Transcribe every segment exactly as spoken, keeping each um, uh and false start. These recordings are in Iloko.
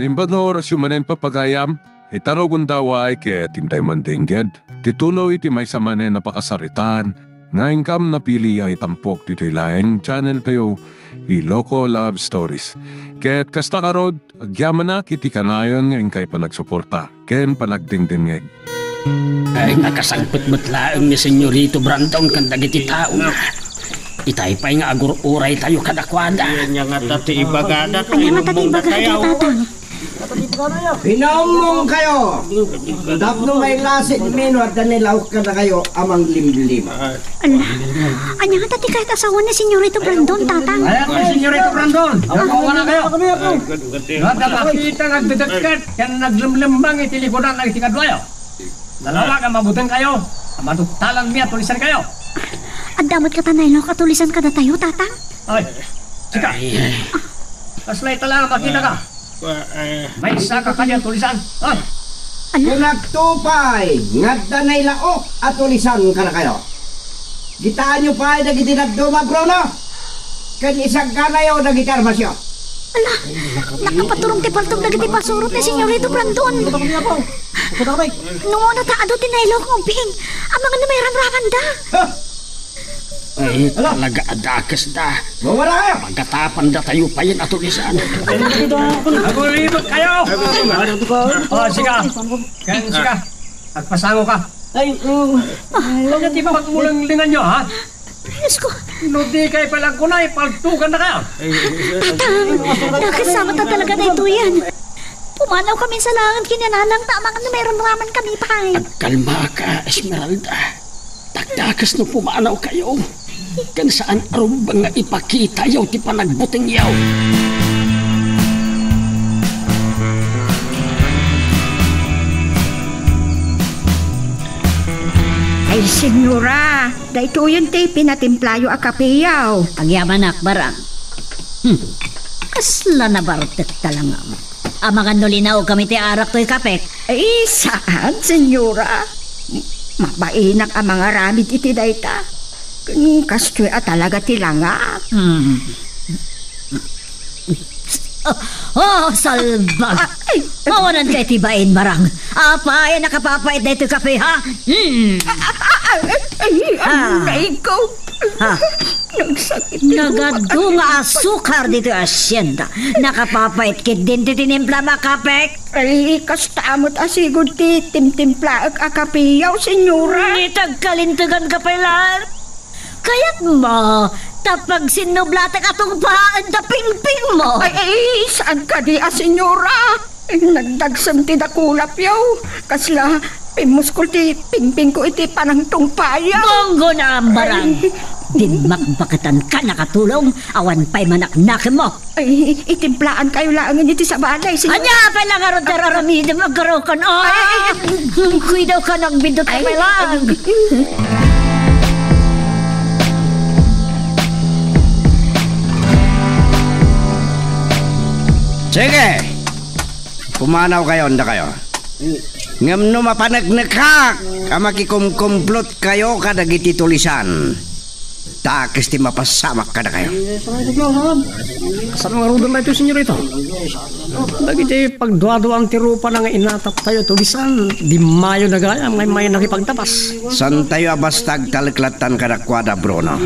Naimbag nga orasyo manen, papagayam, ita rugonda, uray ket intay mandengngeg ti tuloy ti maysa manen a pakasaritaan nga inkam napili a itampok ditoy laeng channel tayo, Iloko Love Stories. Ket kasta ngarud, agyamanak iti kanayon nga inkay panagsuporta ken panagdengdengngeg. Ay, nakasangpet met laeng ni Senyorito Brandon ken dagiti taona. Itay pay nga agur-uray tayo kadakuada. Ania ngata ti ibagada? Ania ngata ti ibagada, Tatang? Pinammong kayo! Tapno mailasit mino, adda ni laok kadakayo a manglimlima. Ala, ania ngata ti kayat a sawen ni Senyorito Brandon, Tatang? Ay, ni Senyorito Brandon! Awan kayo! Ngata makita nga agdedekket ken naglimlimbang iti likudan dagiti kaduayo. Nalawag a mabuteng kayo, a maduktalan mi a tulisan kayo. Adda met kata nailaok a tulisan kadatayo, Tatang? Ay, sika. Ay, ay. Kasla ita lang a makita ka. Ah, eh. Maysa ka kadi a tulisan. Ay. Ala. Kunakto pay nga adda nailaok a tulisan kadakayo. Kitaenyo pay dagiti dadduma, Bruno. Ken isagganayo dagiti armasyo. Ala, nakapaturong ti paltog dagiti pasurot ni Senyorito Brandon. No, no, ta adu ti nailaok nga ubbing. Amangan no mairamramanda. Ha? Ay, ala, talaga a dakesda. Mawara kayo! Pagatapan datayo payen a tulisan. Aguribot kayo! O, sika. Ken sika. Agpasango ka. Ay, mm. Ano ti pagmulanglingan nyo, ha? Diyos ko. No di kay palagkunay, paltugan na ka. Tatang, nakasama ta talaga na ito yan. Pumanaw kami sa langit, kinananang tamang na mayroon naman kami pa. Agkalma ka, Esmeralda. Takdakas no pumanaw kayo. Kan saan arumbang nga ipakita yaw ti panagbuteng yaw. Ay, senyora, daytoyen ti pinatimplayo a kapeyaw. Agyamanak, barang. Hmm. Kasla nabartek talangam. Amangan no linaw kami ti arak toy kapek. Ay, saan, senyora? M-, mabainak a mangaramid iti dayta. Ken kastoy a talaga ti langak. Hmm. Oh, oh, salbag! Ay, ay. Mawanan kay ti bain, barang. Apay a nakapapait daytoy kape, ha? Hmm. Ah, ah, ah, ay, ay, Ha? Ano na ikaw? Ha? Nagsakit ti Nagadu nga asukar ditoy asienda. Nakapapait ketdin ti tinimplam a kapek. Ay, kasta met a sigud ti timtimplaek a kapeyaw, senyora. Ni tagkalintegan ka pay laeng. Kayat mo, ta pagsinnublatek a tungpaen ta pingping mo. Ay, ay, saan kadi a senyora? Ay, nagdagsem ti dakulapyo. Kasla, pimmuskol ti pingpingko iti panangtungpayo. Bonggo na, ambarang. Ay. Dimmakbaketan ka nakatulong, awan pay manaknakem mo. Ay, itimplaan kayo laengen iti sabali, senyora. Ania pay la ngarud ti ar-aramidem, aggarukan, ah! Ay, ay, ay. Kuidaw ka, nagbidot ka pay laeng. Sige! Pumanaw kayo, anda kayo. Ngem no mapaneknekak a makikumkumplot kayo kadagiti tulisan, dakes ti mapasamak kadakayo. Saan ngaruden daytoy, senyorito? Dagiti pagduaduan ti rupana nga inatap tayo tulisan, di mayo na gayam nga immay nakipagtabas. Saan tayo a basta agtaleklattan kadakuada, Bruno?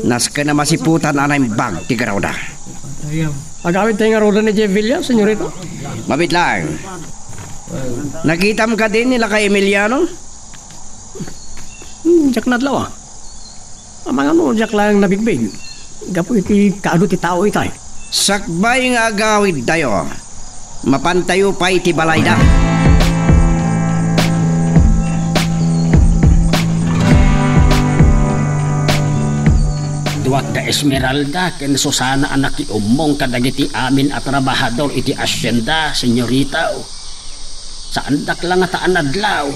Nasken a masiputan a naimbag ti garawda. Agawid tayo ngaruden idiay villa, senyorito? Mabiit laeng. Nakitam kadi ni Lakay Emiliano? Hmm, diak nadlaw, a. Amangan no diak laeng nabigbig. Gapu iti kaadu ti tao itay. Sakbay nga agawid tayo. Mapantayo pay ti balayda. Duak da Esmeralda ken Susana a nakiummong kadagiti amin a trabahador iti asienda, senyorita. Saandak la ngata a nadlaw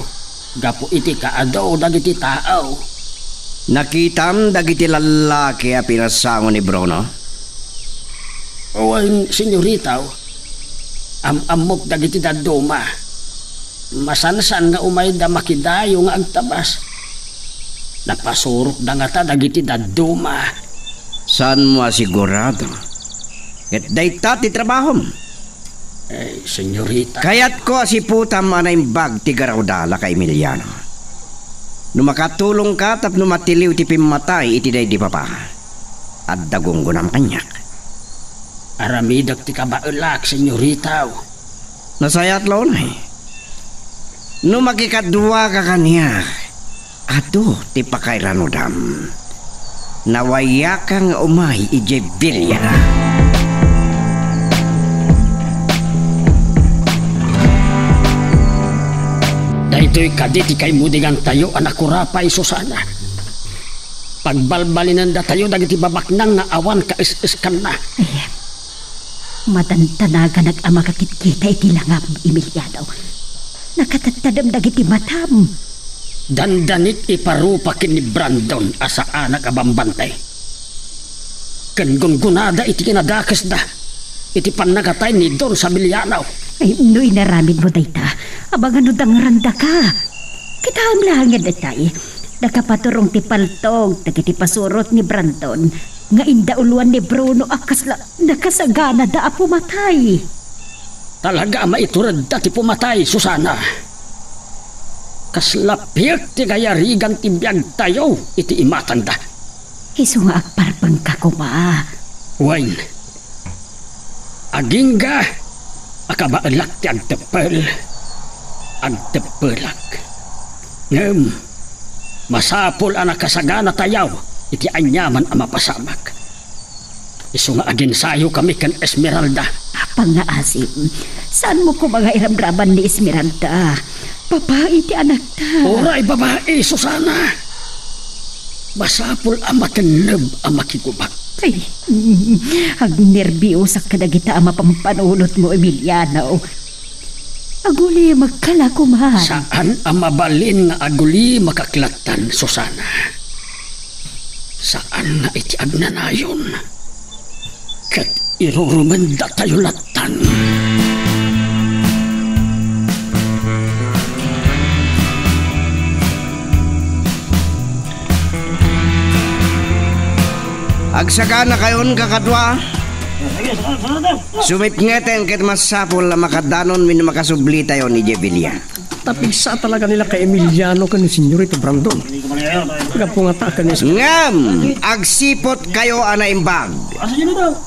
gapu iti kaadu dagiti tao. Nakitam dagiti lallaki a pinasango ni Bruno? Wen, senyorita, am-ammok dagiti dadduma. Masansan nga umayda makidayo nga agtabas. Napasurokda ngata dagiti dadduma. Saanmo a sigurado? Ket dayta ti trabahom. Eh, senyorita. Kayatko a siputam a naimbag ti garawda, Laka Emiliano. No makatulongka tapno matiliw ti pimmatay iti daydi papa, adda gunggonam kaniak. Aramidek ti kabaelak, senyorita. Nasayaat la unay. No makikaduaka kaniak, adu ti pakairanudam. Nawayaka nga umay idiay villa. Daytoy kadi ti kaimudigantayo a nakurapay, Susana. Pagbalbalinendatayo dagiti babaknang nga awan kaes-eskanna. Ay, madandanaganak a makakitita iti langam, Emiliano. Nakatattadem dagiti matam. Dandanik iparupa ken ni Brandon a saanak a bambantay. Ken gunggonada iti kinadakesda iti pannakatay ni Don Sabeliano. Ay, no inaramidmo dayta, abangan no dangrandaka. Kitaem laeng daytay. Nakapaturong ti paltog dagiti pasurot ni Brandon nga indauloan ni Bruno a kasla nakasaganada a pumatay. Talaga a maituredda ti pumatay, Susana. Kasla piek ti kayarigan ti biagtayo iti imatangda. Isu nga agparpengka koma. Wen, agingga a kabaelak ti agteppel, agteppelak. Ngem masapul a nakasaganatayo iti aniaman a mapasamak. Isu nga aginsayokami ken Esmeralda. Apang nga asim, saanmo koma nga iramraman ni Esmeralda? Babai ti anakta. Uray babai, Susana. Masapul a matenneb a makigubak. Ay, mm, agnerbiosak kadagita a mapampanunotmo, Emiliano. Agulimekka la koma. Saan a mabalin nga agulimekak lattan, Susana. Saan nga iti agnanayon ket irurumendatayo lattan. Agsaganakayon, kakadua. Sumipngeten ket masapul a makadanon wenno makasublitayon idiay villa. Tapigsa talaga ni Laka Emiliano ken ni Senyorito Brandon. Gapu nga ta ken ni Ngem, agsiputkayo a naimbag.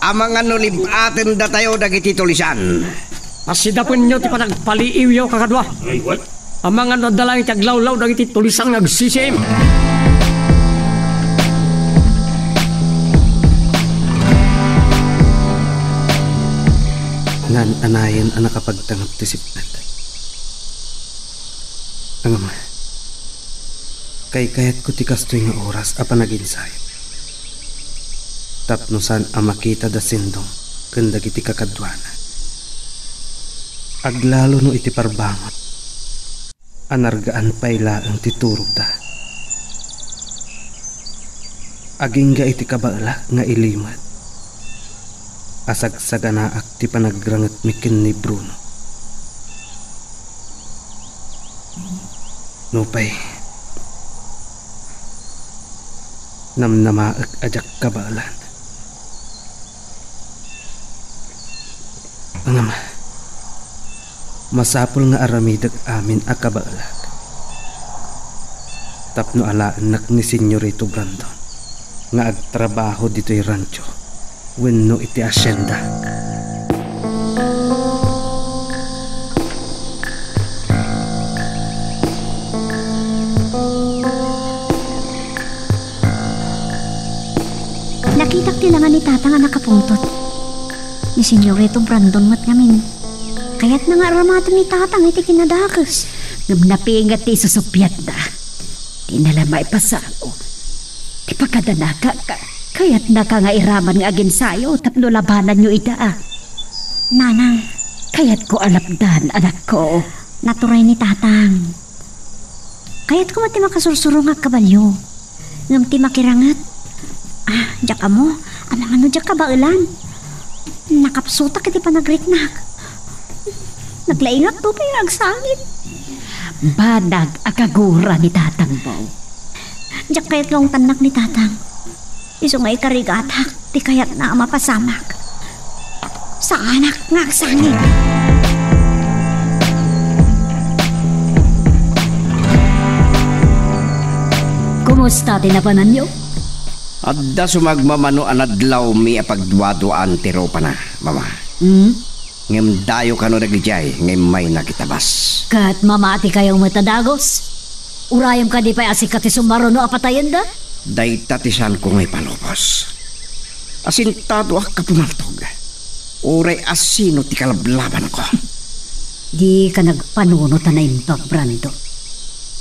Amangan no lib-atendatayo dagiti tulisan. Pasidapenyo ti panagpaliiwyo, kakadua. Amangan no adda laeng ti aglawlaw dagiti tulisan nga agsisiim. Naan-anayen a nakapagtangep ti sipnget. Ngem, kaykayatko ti kastoy nga oras a panaginsayo. Tapno saan a makita da Sindong ken dagiti kakaduana. Aglalo no iti parbangon a nargaan pay laeng ti turogda. Agingga iti kabaelak nga ilimed a sagsaganaak ti panagrangetmi ken ni Bruno. Nupay, namnamaek a diak kabaelan. Ngem, masapul nga aramidek amin a kabaelak tapno alaennak ni Senyorito Brandon nga agtrabaho ditoy rancho wenno iti asienda. Nakitak ti langa ni Tatang a nakapungtot. Ni Senyorito Brandon met ngamin. Kayatna nga aramaten ni Tatang iti kinadakes. Ngem napinget ti isusuppiatna. Dina la maipasao ti pagkadanaka, ka-, kayatnaka nga iraman nga aginsayo tapno labananyo ida. Nanang. Kayatko a lapdan, anakko. Naturay ni Tatang. Kayatko met ti makasursurong a kabalio. Ngem ti makiranget. Ah, diak ammo, amangan no diak kabaelan. Nakapsutak iti panagriknak. Naglaingakto pay nga agsangit. Banag a kagura ni tatangmo. Diak kayat nga ungtannak ni tatang. Isu nga ikarigatak ti kayatna a mapasamak. Saanak nga agsangit. Kumusta ti napananyo? Adda sumagmamano a nadlawmi a pagduaduaan ti rupana, Mama. Hmm? Ngem dayo kano dagidiay nga immayna kitabas. Ket mamatikayo met a dagus? Urayem kadi pay a sika ti sumaruno a patayenda? Dayta ti saanko nga ipalubos. Asintadoak a pumaltog. Uray asino ti kalablabanko. Dika nagpanunot a naimbag, Brando.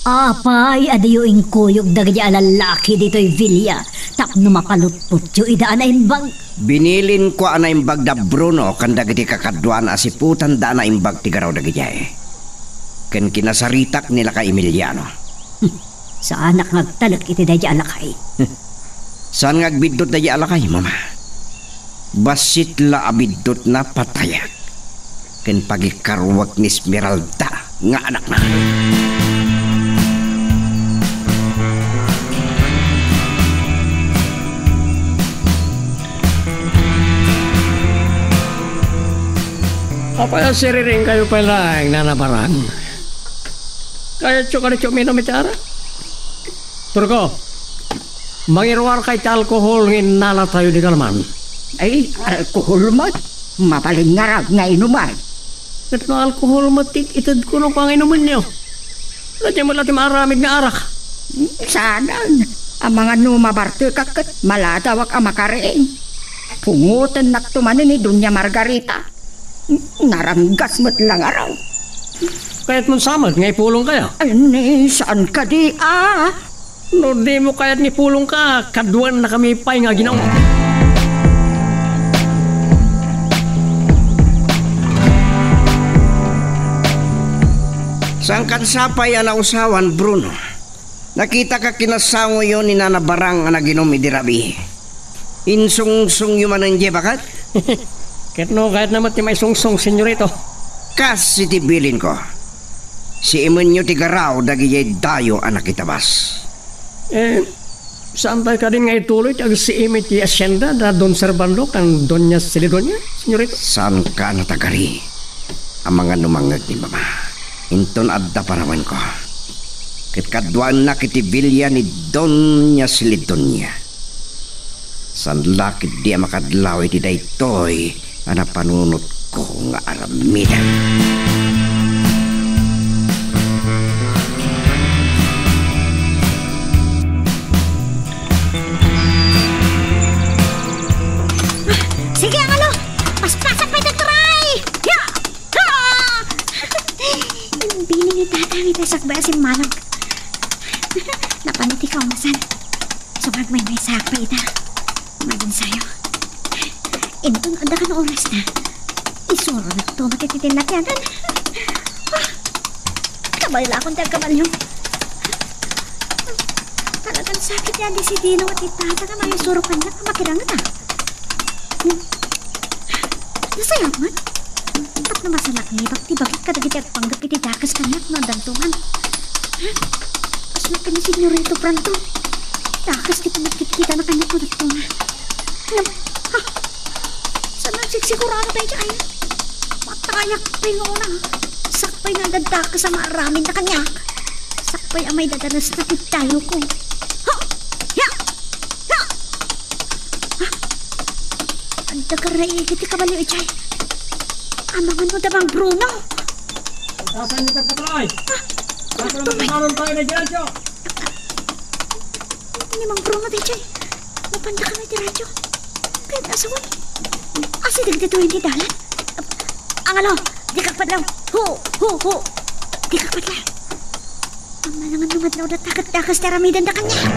Apay a diyo inkuyog dagiti a lallaki ditoy villa tapno mapalutpotyo ida a naimbag? Binilinko a naimbag da Bruno ken dagiti kakaduana a siputanda a naimbag ti garaw dagidiay. Ken kinasaritak ni lakay Emiliano. Saanak nga agtalek iti daydi a lakay. Saan nga agbiddut daydi a lakay, Mama? Bassit la a biddutna patayak ken pagikkaruak ni Esmeralda nga anakna. Apay a siriring kayo pay laeng, Nana Barang? Kayatyo kadi ti uminum iti arak? Turko, mangiruarka iti alkohol nga innalatayo ni Kalman. Ay, alkohol met. Mabalin ngarud nga inuman. Ket no alkohol met ti itedko, no, panginumenyo? Daytoy met la ti maaramid nga arak. Saanen. Amangan no mabartekak ket maladawak a makariing. Pungotennakto manen ni Doña Margarita. Naranggas met la ngarud. Kayatmon sa met nga ipulongkayo? Ay, ni, saan kadi a? No dimo kayat nga ipulongka, kaduannakami pay nga aginaw. Saankan sa pay a nausawan, Bruno. Nakitaka kinasangoyo ni Nana Barang a naginum idi rabii. Insungsongyo manen diay baket? Ket no kayatna met ti maisungsong, senyorito. Kas iti bilinko, siimenyo ti garaw dagidiay dayo a nakitabas. Eh, saan pay kadin nga ituloy ti agsiim iti asienda da Don Servando ken Doña Celidonia, senyorito? Saanka a natagari. Amangan no mangngeg ni Mama. Inton adda panawenko, ket kaduaennak iti bilia ni Doña Celidonia. Saan la ketdi a makadlaw iti daytoy a napanunotko nga aramiden. Sige, angalo! Paspasak pay daytoy! Ya! Ah! Imbiling ni Tata, may sakbay a simmalag. Napan iti kaunasan. Sumagmaymaysaak pay ita. Maginsayo. Inton adda kano orasna, isuronakto met iti tinlatianan. Ah! Kabaelakon ti agkabalio. Talagan sakit ti adisidino nga ti Tata nga mangisuro kaniak a makirangeta. Hmm. Nasayaat man. Tapno masalaknibak ti bagik kadagiti agpanggep iti dakes kaniak no addanto man. Ha? Kasla ken ni Senyorito Brando. Dakes ti panagkitkitana kaniak no addanto man. Ngem, ha? Saan a nagsigsigurado daydiay? Matayak pay nga una. Sakbay nga adda dakes a maaramidna kaniak. Sakbay a maidadanesna ti dayawko. Ha? Ya! Ha? Ha? Adda karraigi ti kabalio idiay. Amangan no da Mang Bruno. Tasan ni Tagpatay. Ah, Tasan ni Tagpatay. Tasan tayo na dyan, Joe. Ni Mang Bruno daydiay. Mapanda kami ti radyo. Kayat asawan. Asideg ditoy ti dalan. Angalo, dikak patlaw. Hu, hu, hu. Dikak patlaw. Amangan no madlawda ta ket dakes ti aramidenda kaniak.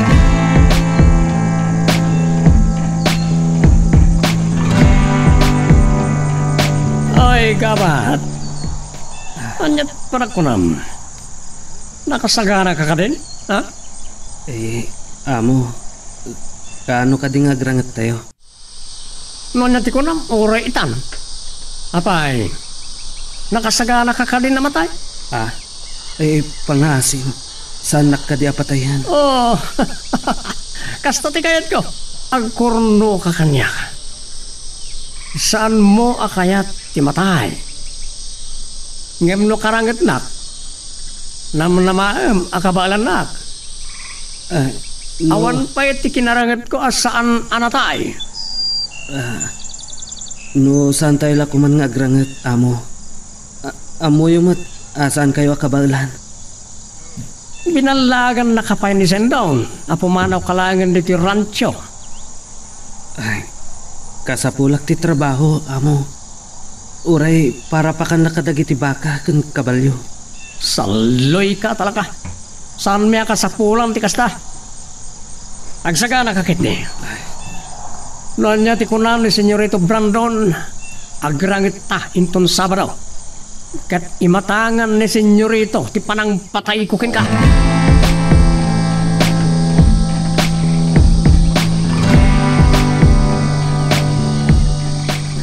Ay, gabat. Ania ti panagkunam? Nakasaganaka kadin? Ha? Eh, amo, kaano kadi nga agrangettayo? No ania ti kunam, uray itan. Apay, nakasaganaka kadin a matay? Ah, eh, pangngaasim, saannak kadi a patayen. Oh, kasta ti kayatko. Agkurnoka kaniak. Saanmo a kayat ti matay. Ngem no karangetnak, namnamaem a kabaelannak. Eh, No. Awan pay ti kinarangetko a saan a natay. Ah, no saantayo la koman nga agranget, amo. A-, ammoyo met a saankayo a kabaelan. Binallagannaka pay ni Sendong a pumanawka laengen ditoy rancho. Ay, kasapulak ti trabaho, amo. Uray para pakanna kadagiti baka ken kabalio. Salloyka talaga. Saanmi a kasapulan ti kasta. Agsaganaka ketdi. No ania ti kuna ni Senyorito Brandon, agrangetta inton Sabado. Ket imatangan ni Senyorito ti panangpatayko kenka.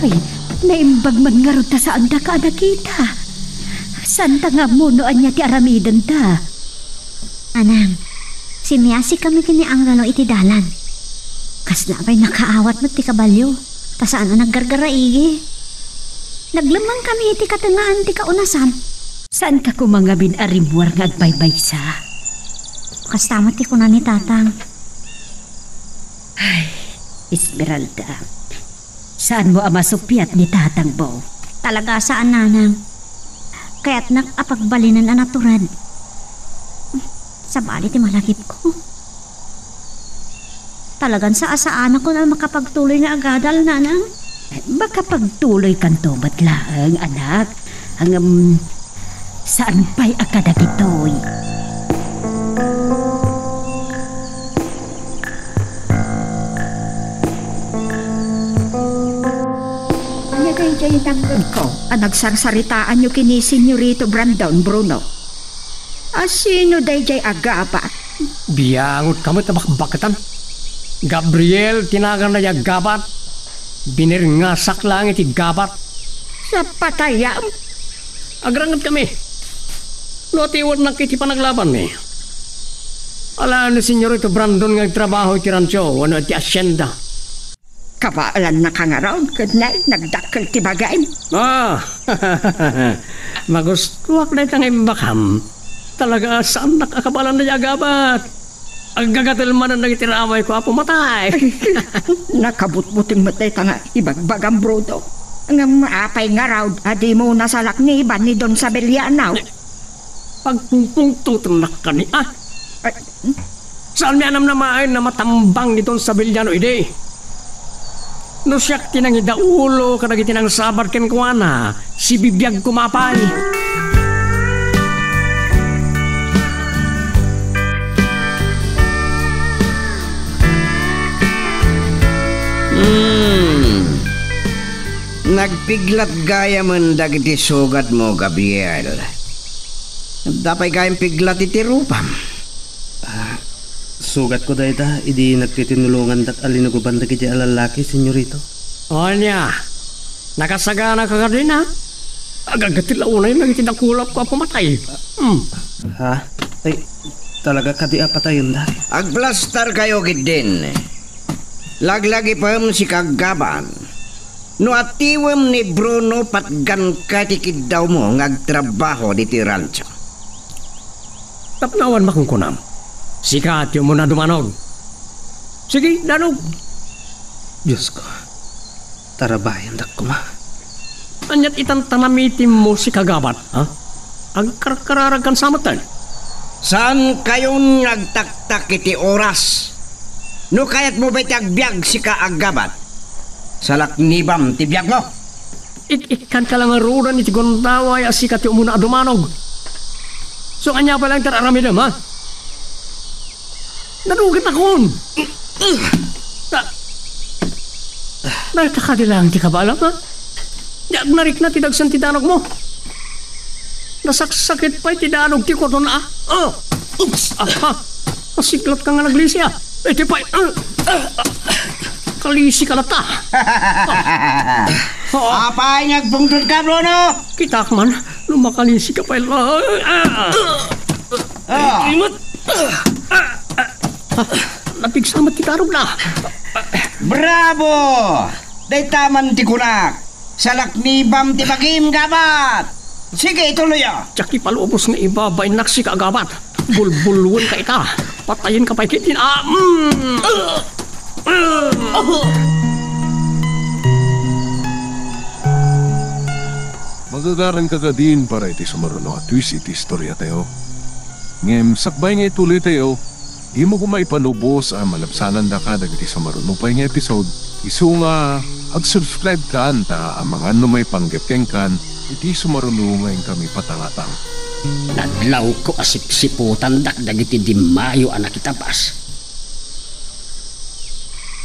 Ay, naimbag man ngarud ta saandaka a nakita. Saanta nga ammo no ania ti aramidenta. Anang, simmiasikami ken ni Angelo iti dalan. Kasla pay nakaawat met ti kabalio, ta saan a naggargaraigi. Naglemmengkami iti katengngaan ti kaunasan. Saanka koma ngamin a rimmuar nga agbaybaysa? Kasta met ti kuna ni Tatang. Ay, Esmeralda, saanmo a masuppiat ni tatangmo? Talaga saan, nanang. Kayatnak a pagbalinen a natured. Sabali ti malagipko. Talagan saasaanakon a makapagtuloy nga agadal, nanang. Makapagtuloykanto met laeng, anak. Ngem, saan pay a kadagitoy. Ania daydiay nangngegko a nagsarsaritaanyo ken ni Senyorito Brandon, Bruno? A sino daydiay a gabat? Biangotka met a bakbaketan. Gabriel ti naganna a gabat. Binirngasak laeng iti gabat. Napatayam? Agrangetkami. No atiwennak iti panaglabanmi. Alaen ni Senyorito Brandon nga agtrabaho iti rancho wenno iti hacienda. Kabaelannaka ngarud ket nay, nagdakkel ti bagim. Ah, magustuak dayta nga imbakam. Talaga a saannak a kabaelan dayta a gabat. Aggagatel manen dagiti ramayko a pumatay. Nakabutbuteng met dayta nga ibagbagam, Bruno. Ngem apay ngarud a dimo nasalakniban ni Don Sabeliano? Pagpungpungtotennak kani, ah? Ay, hmm? Saanmi a namnamaen a matambang ni Don Sabeliano idi? No siak ti nangidaulo kadagiti nangsabat kenkuana, sibibiag koma pay. Hmm. Nagpiglat gayamen dagiti sugatmo, Gabriel. Adda pay gayam piglat iti rupam. Ah, sugatko dayta idi nagtitinulongandak a linugoban dagiti a lallaki, senyorito. Ania? Nakasaganaka kadin, a? Agagatel la unay dagiti nakulapko a pumatay. Hmm. Ha? Ay, talaga kadi a patayenda? Agplastarkayo ketdin. Laglagipem, sika a gabat. No atiwem ni Bruno, patganka ti kiddawmo nga agtrabaho ditoy rancho. Tapno awan makunkunam, sika ti umuna a dumanog. Sige, danog. Diosko, tarabayandak koma. Aniat itan tanamitimmo, sika a gabat, ha? Agkarkararagkan sa metten. Saankayon nga agtaktak iti oras. No kayatmo pay ti agbiag, sika a gabat, salaknibam ti biagmo. Ik-ikkanka la ngaruden iti gundaway a sika ti umuna a dumanog. So, ania pay laeng ti ar-aramidem, ha? Nadugannakon. Na, dayta kadi laeng ti kabaelam, ha? Di agnarikna ti dagsen ti danogmo. Nasaksakit pay ti danog ti kotona, a? Oh! Oops! Aha! Nasiklat ka nga naglisi, a? Iti pay, ah! Kalisi ka latta. Ah. Apay nga agpungtod ka, Bruno? Kitak man, no makalisi ka pay la-, ah! Ah. Imot! Ah! Napigsa met ti karogna. Bravo! Dayta man ti kunak. Salaknibam ti bagim, gabat. Sige, ituloyo. Diak ipalubos nga ibabainnak, sika a gabat. Bulbulwenka ita. Patayenka pay ketdin. Ah, mm. Magagaranka kadin para iti sumaruno a twist iti istoriatayo. Ngem sakbay nga ituloytayo, dimo koma ipalubos a malabsanandaka dagiti sumaruno pay nga episode, isu nga ag-subscribe kan ta amangan no maipanggep kenkan iti sumaruno nga inkami patangatang. Nadlawko a sipsiputandak dagiti dimmayo a nakitabas.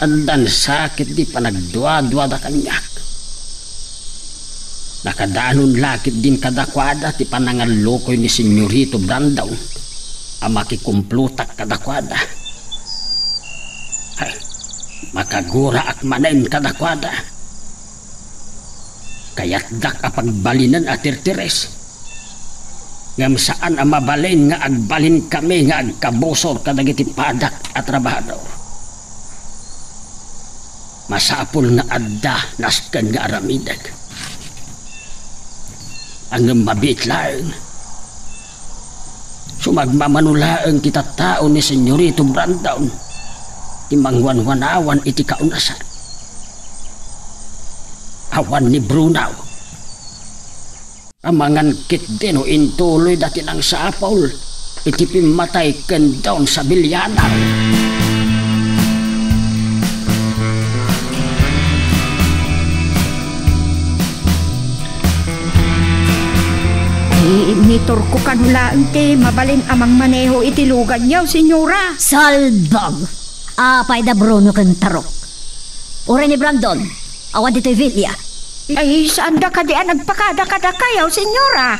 Addan sakit ti panagduaduada kaniak. Nakadanon la ketdin kadakuada ti panangallukoy ni Senyorito Brandon a makikumplotak kadakuada. Ay, makagurak manen kadakuada. Kayatdak a pagbalinen a tirtires. Ngem saan a mabalin nga agbalinkami nga agkabusor kadagiti padak a trabahador. Masapul nga adda nasken nga aramidek. Ngem mabiit laeng. Sumagmamano laeng ti tattao ni Senyorito Brandon ti mangwanwanawan iti kaunasan. Awan ni Bruno. Amangan ketdi no intuloyda ti nangsapul iti pimmatay ken Don Sabillano. Ay, ni Turco kano laeng ti mabalin a mangmaneho iti luganyo, Senyora. Salbag! Apay da Bruno ken Tarok? Uray ni Brandon, awan ditoy villa. Ay, saanda kadi a nagpakada kadakayo, Senyora?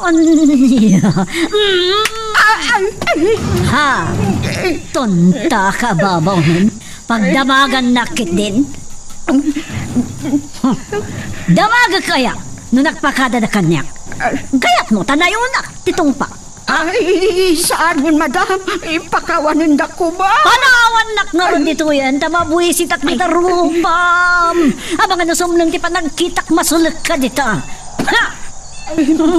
Ania? Mm. Ah, ay, ay. Ha? Tonta ka, babaw, hen? Pagdamagannak ketdin? Damagek kaya no nagpakadada kaniak? Kayatmo ta nayonak ti tungpa. Ay, saan, madam. Ipakawanendak koma. Panawannak ngarud ditoyen ta mabuisitak dita rupam. Amangan no sumneng ti panagkitak, masulekka dita. Ha!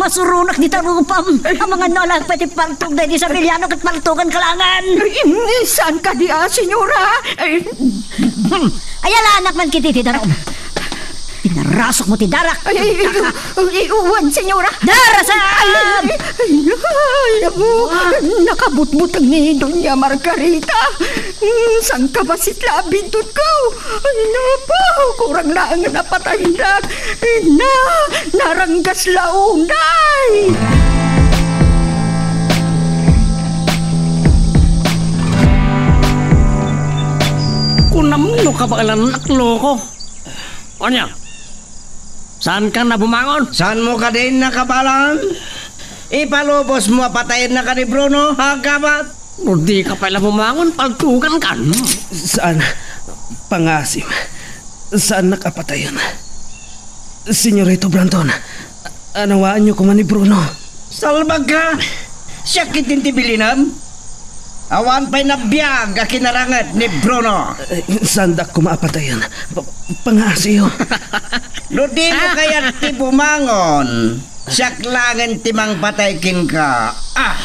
Masuronak dita rupam. Amangan no alaek pay ti paltog daydi Sabillano ket paltoganka laengen. Ay, saan kadi a, senyora? Ay. Hmm. Ayalanak man ketdi ti darum. Pinarasukmo ti darak. Ay, ay, ay, ay, wen, senyora. Darasam! Ay, ay, ay, ay, apo, nakabutbuteng ni Doña Margarita. Mm, sangkabassit la a bintutko. Ay, napo, kurang laeng a napataydak. Ay, na, naranggas la unay. Kunam no kabaelannak, loko. Ania? Saankan a bumangon? Saanmo kadin a kabaelan? Ipalubosmo a patayennaka ni Bruno, ha, gabat? No dika pay la bumangon, paltogankan. Saan, pangngaasim. Saannak a patayen. Senyorito Brandon, anawaanyo koma ni Bruno. Salbagka! Siak ketdin ti bilinem. Awan pay nabiag a kinaranget ni Bruno. Eh, saandak koma a patayen. Pa-, pangaasiyo. No dimo kayat ti bumangon, siak laengen ti mangpatay kenka. Ah!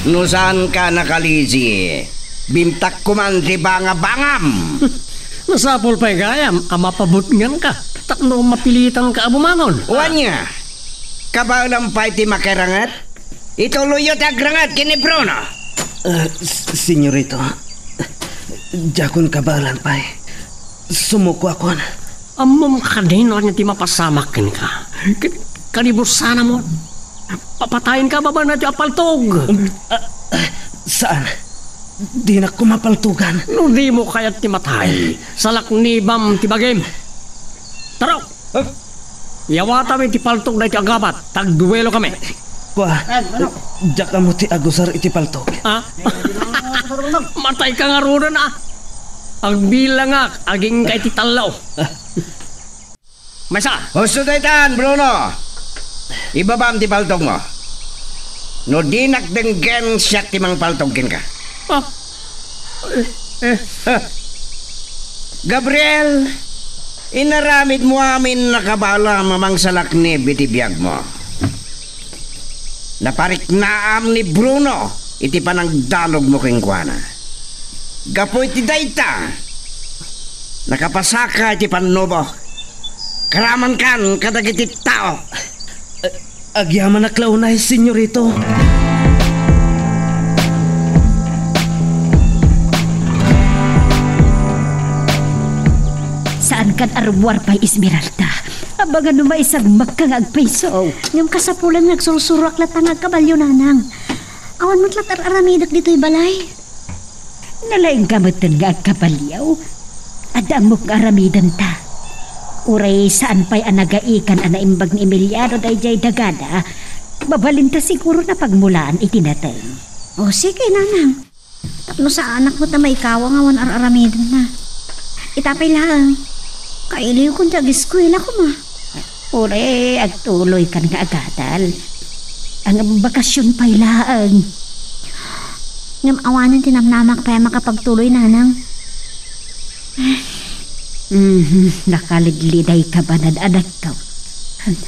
No saanka nakalisi, bintakko man ti bangabangam. Masapul pay gayam a mapabutnganka tapno mapilitanka a bumangon. O ania, kabaelam pay ti makiranget? Ituloyyo ti agranget ken ni Bruno. Ah, s-, senyorito, diakon kabaelan pay. Sumukoakon. Ammom kadi no ania ti mapasamak kenka. Ket kalibusanam, papatayenka babaen daytoy a paltog. Um, ah, ah, saan? Dinak koma paltogan. No dimo kayat ti matay, salaknibam ti bagim. Tarok! Huh? Iyawatam iti paltog daytoy a gabat, ta agduelokami. Kua, diak ammo ti agusar iti paltog. Ha? Matayka ngaruden, a. Agbilangak agingga iti tallo. Maysa. Husto daytan, Bruno. Ibabam ti paltogmo. No dinak denggen, siak ti mangpaltog kenka. Ah, Gabriel, inaramidmo amin a kabaelam a mangsalaknib iti biagmo. Napariknaam ni Bruno iti panangdanogmo kenkuana. Gapu iti dayta, nakapasaka iti pannubo. Karamankan kadagiti tao. Agyamanak la unay, Senyorito. Saankan a rummuar pay, Esmeralda. Abangan no maisagmakka nga agpayso. Ngem kasapulan nga agsursuroak latta nga agkabalio, nanang. Awan met latta ar-aramidek ditoy balay. Nalaingka metten nga agkabalio. Adda ammok nga aramidenta. Uray saan pay a nagaikan a naimbag ni Emiliano daydiay dagada, mabalinta siguro a pagmulaan iti nateng. O, sige, nanang. Tapno saanak met a maikawang awan ar-aramidenna. Ita pay laeng, kailiwkon ti ageskuela koma. Uray agtuloykan nga agadal. Ang bakasyon pay laeng. Ngem awanen ti namnamak pay a makapagtuloy, nanang. Mhm, nakalidlidayka, banag-anakko.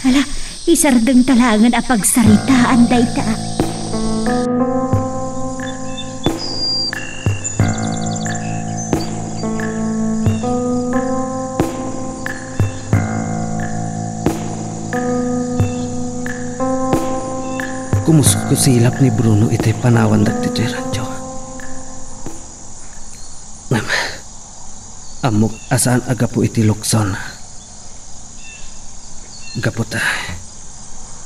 Hala, isardengta laengen a pagsaritaan dayta. Kumuskusilap ni Bruno iti panawan dagiti rancho. Ngem, ammok a saan a gapu iti lukson. Gapu ta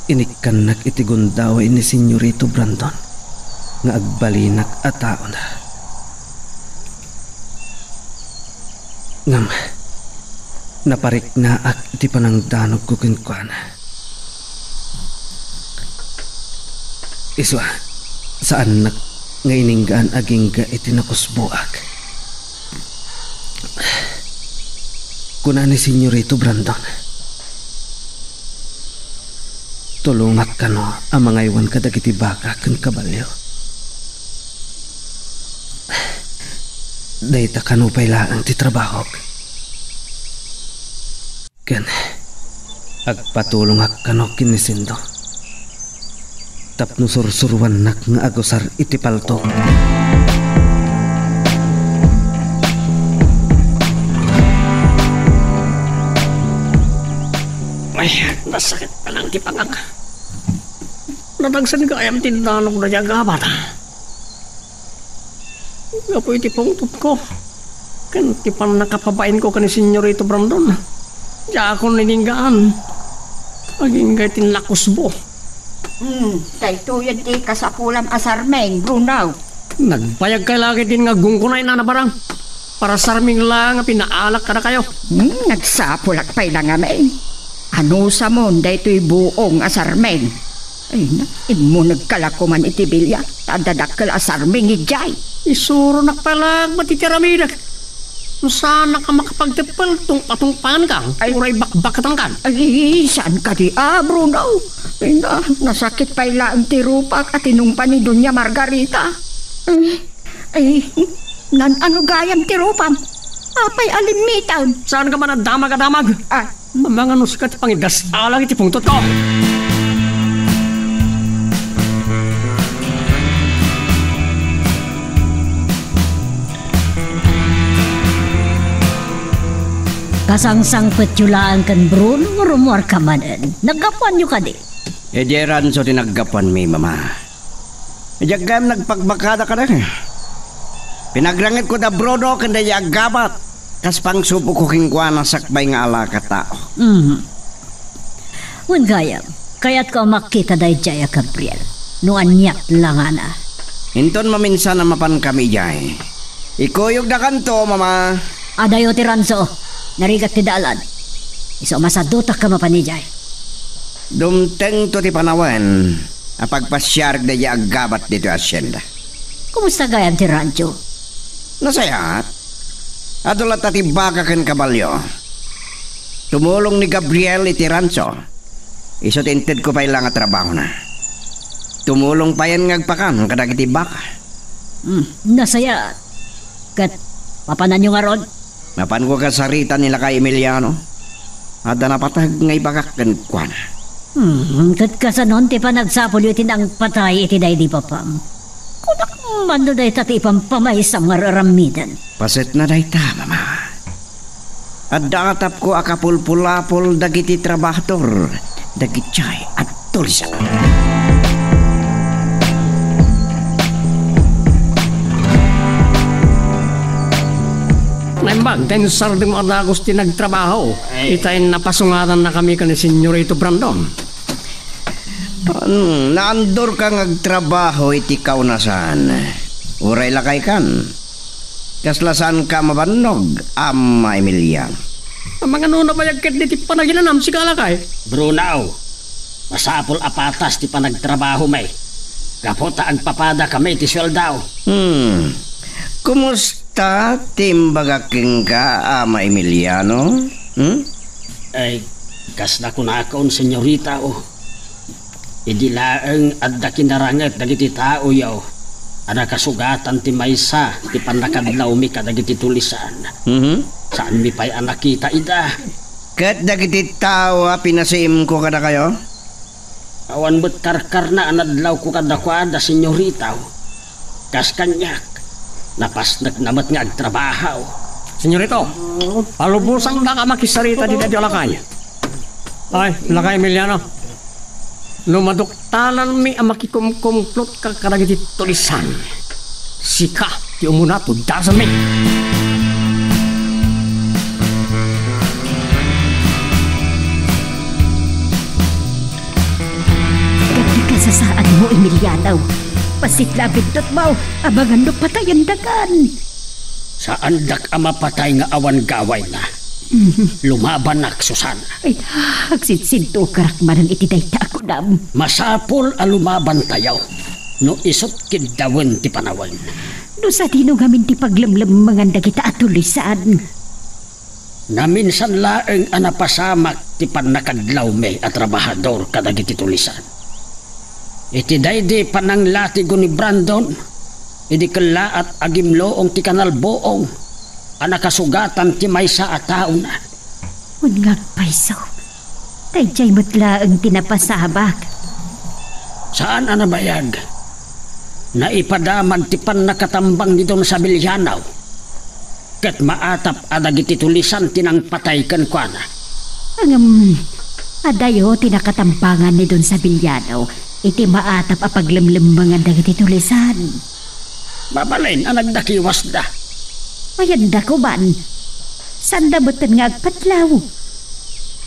inikkannak iti gundaway ni Senyorito Brandon nga agbalinak a taona. Ngem, napariknaak iti panangdanogko kenkuana. Isu a, saannak nga ininggaan agingga iti nakusboak. Kuna ni Senyorito Brandon, "Tulongak kano a mangaywan kadagiti baka ken kabalio. Dayta kano pay laeng ti trabahok." Ken agpatulongak kano ken ni Sindo tapno sursuroannak nga agusar iti paltok. Ay, nasakit pa lang ti pangak. Nadagsen gayam ti danog dayta a gabat. Gapu iti pungtotko ken ti pannakapabainko ken ni Senyorito Brandon, diakon ininggaan. Agingga ti nakusbo. Hmm, daytoyen ti kasapulam a sarming, Bruno. Nagbayagkay la ketdin nga agunggonay, Nana Barang. Para sarming la nga pinaalak kadakayo. Hmm, nagsapulak pay la ngamin. Anusamon daytoy buong a sarming? Ay na, immunegka la koman iti bilia, ta adda dakkel a sarming idiay. Isuronak pay laeng met iti aramidek. No saanak a makapagteppel, tungpatungpaankan, ay, uray bakbakatankan. Ay, saan kadi a, Bruno? Ay na, nasakit pay laeng ti rupak a tinungpa ni Doña Margarita. Ay, ay, nan-ano gayam ti rupam? Apay a limmitam? Saanka man a damag a damag? Ah, Amangan no sika ti pangidasalang iti pungtotko. Kasangsangpetyo laeng ken Bruno nga rummuarka manen. Naggapuanyo kadi? Idiay rancho ti naggapuanmi, Mama. Idiay gayam nagpagbakada kadakayo. Pinagrangitko da Bruno ken daydiay a gabat kas pangsubokko kenkuana sakbay nga alaka tao. Mhm. Wen gayam, kayatko a makita daydiay a Gabriel. No aniat la ngana. Inton maminsan a mapankami idiay, ikuyogdakanto, Mama. Adayo ti rancho. Narigat ti dalan. Isu a masadutakka mapan idiay. Dumtengto ti panawen a pagpasiarek daydiay a gabat ditoy asienda. Kumusta gayam ti rancho? Nasayaat. Adu latta ti baka ken kabalio. Tumulong ni Gabriel iti rancho. Isu ti intedko pay la nga trabahona. Tumulong payen nga agpakan kadagiti baka. Hmm, nasayaat. Ket mapananyo ngarud? Mapanko kasarita ni Lakay Emiliano. Adda napateg nga ibagak kenkuana. Hmm, ket kasanon ti panagsapulyo iti nangpatay iti daydi papam? Kunak man no dayta ti ipampamaysam nga ar-aramiden. Pasetna dayta, Mama. Adda atapko a kapulpulapol dagiti trabahador dagiti a tulisan. Naimbag, ta insardengmo a dagus ti nagtrabaho. Ay. Itay napasungatannakami ken ni Senyorito Brandon. Hmm, naandorka nga agtrabaho iti kaunasan. Uray lakaykan. Kasla saanka mabannog, Ama Emiliano? Mangano nabayag ket diti panaginanam, sika lakay? Bruno, masapul a patas ti panagtrabahom. Gapu ta agpapadakami ti sueldo. Hmm. Kumusta ti imbagak kenka, Ama Emiliano? Hmm? Ay, kasla kunakon, senyorita, o. Idi laeng adda kinaranget dagiti taoyo a nakasugatan ti maysa ti pannakadlawmi kadagiti tulisan. Mhm. Saanmi pay a nakita ida. Ket dagiti tao a pinasiimko kadakayo? Awan met karkarna a nadlawko kadakuada, senyorita. Kas kaniak, napasnekna met nga agtrabaho. Senyorito, palubosangdak a makisarita dita, lakay. Ay, lakay Emiliano, no maduktananmi a makikumkumplotka kadagiti tulisan, sika ti umuna tudasanmi. Dagiti kasasaadmo, Emiliano, bassit la a biddutmo, amangan no patayendakan. Saandak a mapatay nga awan gawayna. Mhm. Lumabanak, Susana. Ay, agsintsintukarak manen iti dayta a kunam. Masapul a lumabantayo no isut' kiddawen ti panawen. No sadino ngamin ti paglemlemmengan dagita a tulisan? Naminsan laeng a napasamak ti pannakadlawmi a trabahador kadagiti tulisan. Iti daydi pananglatigo ni Brandon, idi kellaat a gimloong ti kanalbuong a nakasugatan ti maysa a taona. Wen nga agpayso, daydiay met laeng ti napasamak. Saan a nabayag. Naipadamag ti pannakatambang ni Don Sabeliano. Ket maatap a dagiti tulisan ti nangpatay kenkuana. Ngem, adayo ti nakatambangan ni Don Sabeliano iti maatap a paglemlemmengan dagiti tulisan. Mabalin a nagdakiwasda. Mayandako man. Saanda metten nga agpatlaw.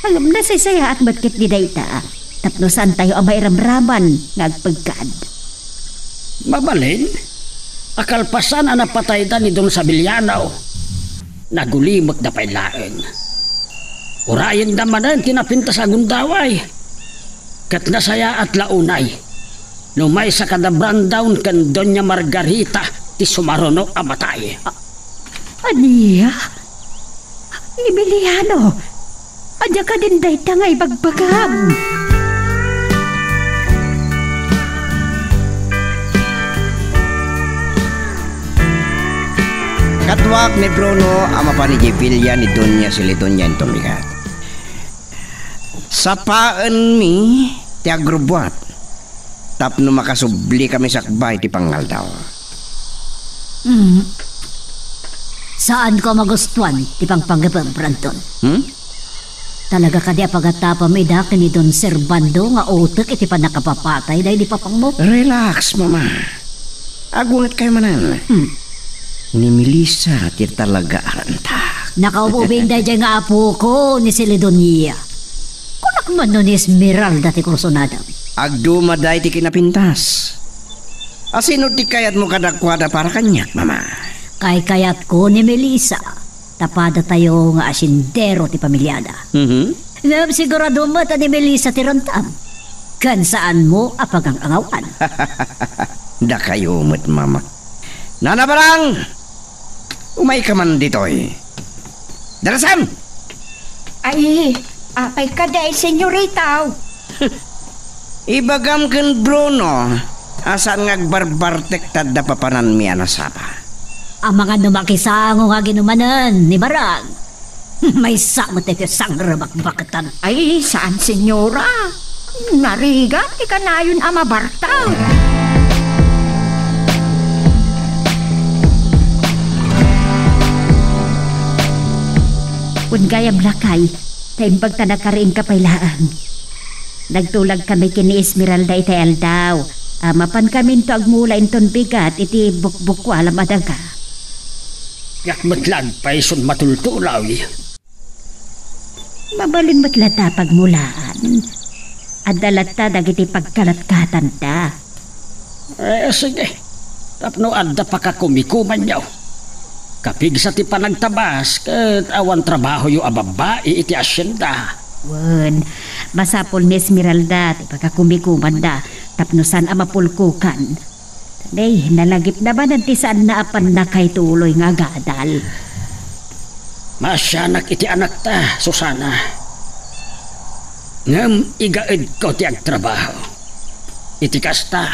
Ngem nasaysayaat met ketdi dayta. Tapno saantayo a mairamraman nga agpeggad. Mabalin a kalpasan a napatayda ni Don Sabeliano, nagulimekda pay laeng. Urayenda manen ti napintas a gundaway. Ket nasayaat la unay no maysa kada Brandon ken Doña Margarita ti sumaruno a matay. A-, ania? Emiliano, ania kadin dayta nga ibagbagam? Kaduak ni Bruno a mapan idiay bilia ni Doña Celidonia inton bigat. Sapaenmi ti agrubbuat tapno makasublikami sakbay ti pangaldaw. Hmm. Saanko a magustuan ti pangpanggepem, Brandon. Hmm? Talaga kadi a pagatapam ida ken ni Don Servando nga utek iti pannakapapatay daydi papangmo? Relax, Mama. Agwangetkayo manen. Hmm. Ni Melissa ti talaga a rantak. Nakaubing daydiay nga apoko ni Celidonia. Kunak man no ni Esmeralda ti kursunadam. Agduma daydi kinapintas. Asino ti kayatmo kadakuada para kaniak, Mama? Kaykayatko ni Melissa. Ta padatayo nga asendero ti pamiliada. Mhm. Ngem sigurado met a ni Melissa ti rantam. Ken saanmo a pagang-angawan. Dakayo met, Mama. Nana Barang! Umayka man ditoy. Darasam! Ay, apay kadi, senyorita? Ibagam ken Bruno a saan nga agbarbartek ta adda papananmi a nasapa. Amangan no makisango nga aginumanen ni Barang. Maysa met ti sangrem a bakbaketan. Ay, saan, senyora. Narigat ti kanayon a mabartaw. Wen gayam, lakay, ta imbag ta nakariingka pay laeng. Nagtulagkami ken ni Esmeralda itay aldaw. A, mapankaminto agmula inton bigat iti bukbukualam a daga. Diak met la agpayson matultuloy. Mabalin met latta pagmulaan. Adda latta dagiti pagkalatkatanda. Eh, sige. Tapno adda pakakumikumanyo. Kapigsa ti panagtabas ket awan trabahoyo a babbai iti asienda. Wen, masapul ni Esmeralda ti pakakumikumanda tapno saan a mapulkokan. Nay, nalagipna manen ti saanna a pannakaituloy nga agadal. Maasianak iti anakta, Susana. Ngem igaedko ti agtrabaho. Iti kasta,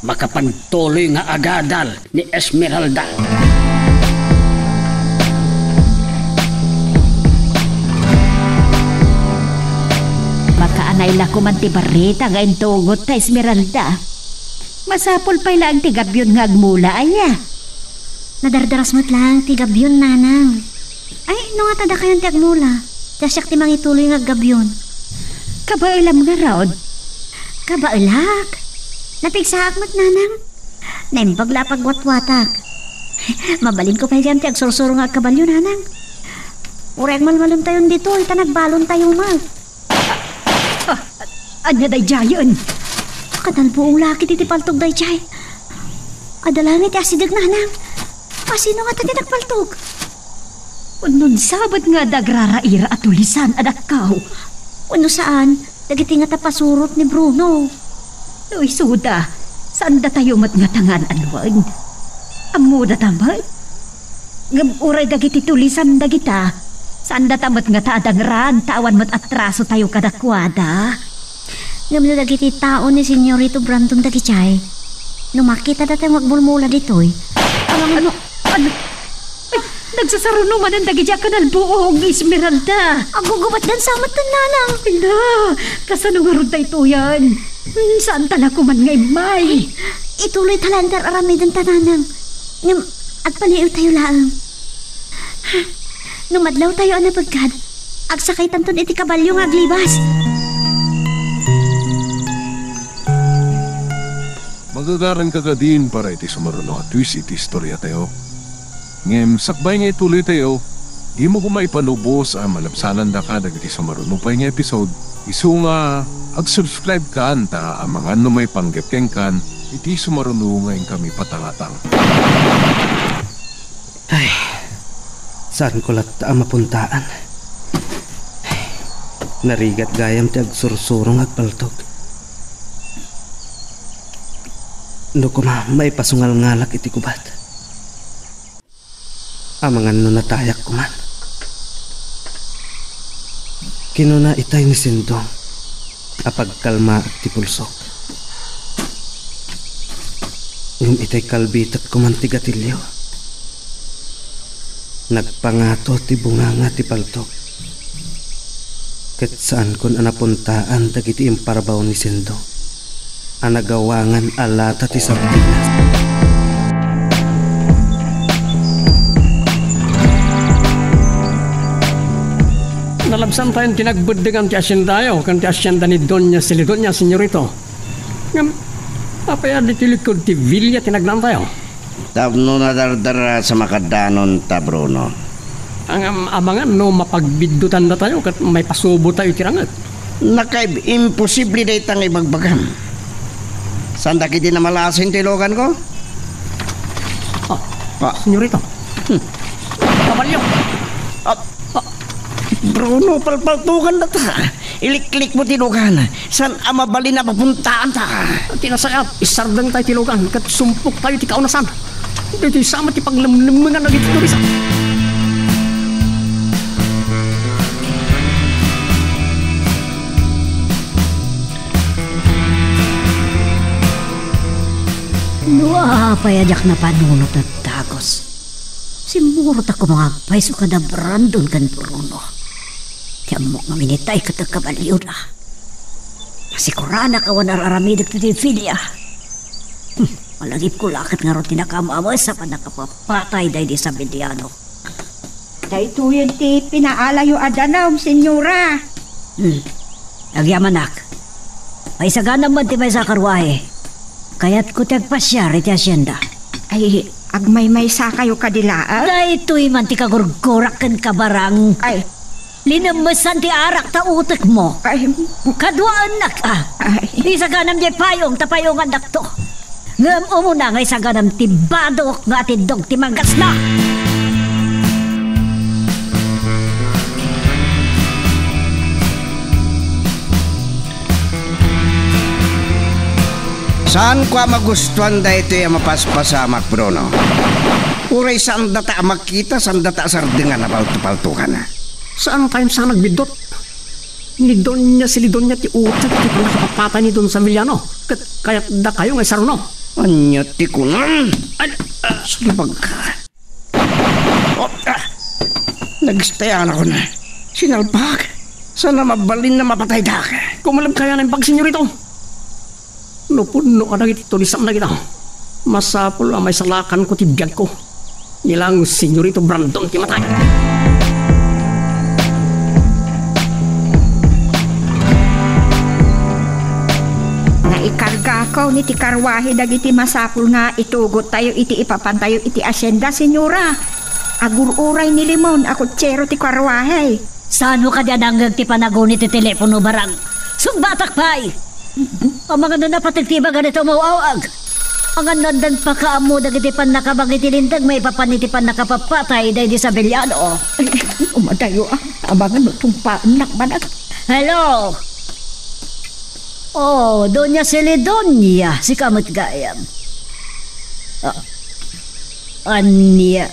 makapagtuloy nga agadal ni Esmeralda. Makaanay la koman ti barita nga intugot ta, Esmeralda. Masapul pay laeng ti gabion nga agmula, aya. Nadardaras met laeng ti gabion, nanang. Ay, no ngata dakayon ti agmula, ta siak ti mangituloy nga aggabion. Kabaelam ngarud? Kabaelak? Napigsaak met, nanang. Naimbag la a pagwatwatak. Mabalinko pay gayam ti agsursuro nga agkabalio, nanang. Uray agmalmalentayon ditoy, ta nagbalontayo met. Ah, ania daydiayen? Kadalbuong lakit iti paltog daydiay. Adda laeng iti asideg, nanang. Asino ngata ti nagpaltog? Wenno sabet nga adda agraraira a tulisan a dakkaw? Wenno saan, dagiti ngata pasurot ni Bruno. No isuda, saandatayo met ngata nga an-anuen. Ammodata met. Ngem uray dagiti tulisan dagita, saandata met ngata a dangraan ta awan met atrasotayo kadakuada. Ngem no dagiti tao ni Senyorito Brandon dagijay, no makitada tayo nga agmulmula ditoy, amangan no... Ano? Ay, nagsasaruno manen dagiti a kanalbuong, Esmeralda. Agugubatdan sa met, nanang. Ay na, kasano ngarud daytoyen? Hmm, saanta la koman nga immay. Ituloy ta laeng ti ar-aramidenta, nanang. Ngem, agpaliiwtayo laeng. No madlawtayo a napeggad, agsakaytanton iti kabalio nga aglibas. Magagaranka kadin para iti sumaruno a twist iti istoriatayo. Ngem sakbay nga ituloytayo, dimo koma ipanubos a malabsanandaka dagiti sumaruno pay nga episode, isu nga ag-subscribe kan ta amangan no maipanggep kenkan iti sumaruno nga inkami patangatang. Ay, saanko latta a mapuntaan. Narigat gayam ti agsursuro nga agpaltog. No koma, maipasungalngalak iti gubat. Amangan no natayak koman. Kinuna itay ni Sindong a pagkalmaak ti pulsok. Ngem itay kalbitek koman ti gatilio. Nagpangato ti bunganga ti paltog. Ket saankon a napuntaan dagiti imparbaw ni Sendo a nagawangan a lata ti sardinas. Nalabsantayon ti nagbeddegan ti asiendayo ken ti asienda ni Doña Celedonia, Senyorito. Ngem, apay a ditoy likod ti villa ti nagnaantayo? Tapno nadardarasa makaddanon ta, Bruno. Ngem, amangan no mapagbiddutandatayo ket maipasubotayo iti ranget. Nakaib-, imposible dayta nga ibagbagam. Saan dagiti namalasin ti luganko? Ah, Ah. Senyorito. Hmm. Kabalyo! Ah, Ah. Bruno, palpaltogannata. Iliklikmo ti lugan. Saan a mabalin a mapuntaanta? Ti nasayaat, isardengtayo ti lugan ket sumpoktayo ti kaunasan. Ditoy sama ti paglemlemmengan dagiti turista. No apay a diak napanunot a dagus. Simmurot a koma nga agpayso kada Brandon ken Bruno. Ti ammok ngamin itay ket agkabalioda. Nasikuranak a awan ar-aramidek ti Filia. Hmm, malagipko la ket ngarud ti nakaam-ames a pannakapapatay daydi Sabeliano. Daytoyen ti pinaalayo a danum, Senyora. Hmm. Agyamanak. Paisaganam man ti maysa a karwahe. Kayatko ti agpasiar iti hacienda. Ay, agmaymaysakayo kadi laeng? Daytoy man ti kagurgurak ken kabarang. Ay. Linemmesan ti arak ta utekmo. Ay. Kaduaennak, a. Ay. Isaganam diay payong ta payongannakto. Ngem umuna nga isaganam ti badok nga atiddog ti manggasna. Saanko a magustuan daytoy a mapaspasamak, Bruno. Uray saandata a makita, saandata a sardengan a paltopaltokan. Saan pay sa nagbiddut? Ni Doña Silidonia ti utek ti pannakapapatay ni Don Sabeliano, ket kayatdakayo nga isaruno. Ania ti kunam? Ay, ah, sulbag. Oh, ah, nagstayanakon. Sinalpak. Sana mabalin a mapataydak. Kumalem kaya naimbag, senyorito? No pudno kadagiti turisam dagita, masapul a maisalakanko ti biagko. Ni lang Senyorito Brandon ti matay. Naikargako ni ti karwahe dagiti masapul nga itugottayo iti ipapantayo iti hacienda, Senyora. Agur-uray ni Limon a kutsero ti karwahe. Saanmo kadi a nangngeg ti panaguni ti telepono, barang? Sungbatak pay! Amangan no napateg ti ibaga dayta umaw-awag. Amangan no addan pakaammo dagiti pannakabang iti linteg maipapan iti pannakapapatay daydi Sabeliano. Ay, umadayo, a. Amangan no tungpaennak manen. Hello? Oh, Doña Silidonia, sika met gayam. Ah, Ania?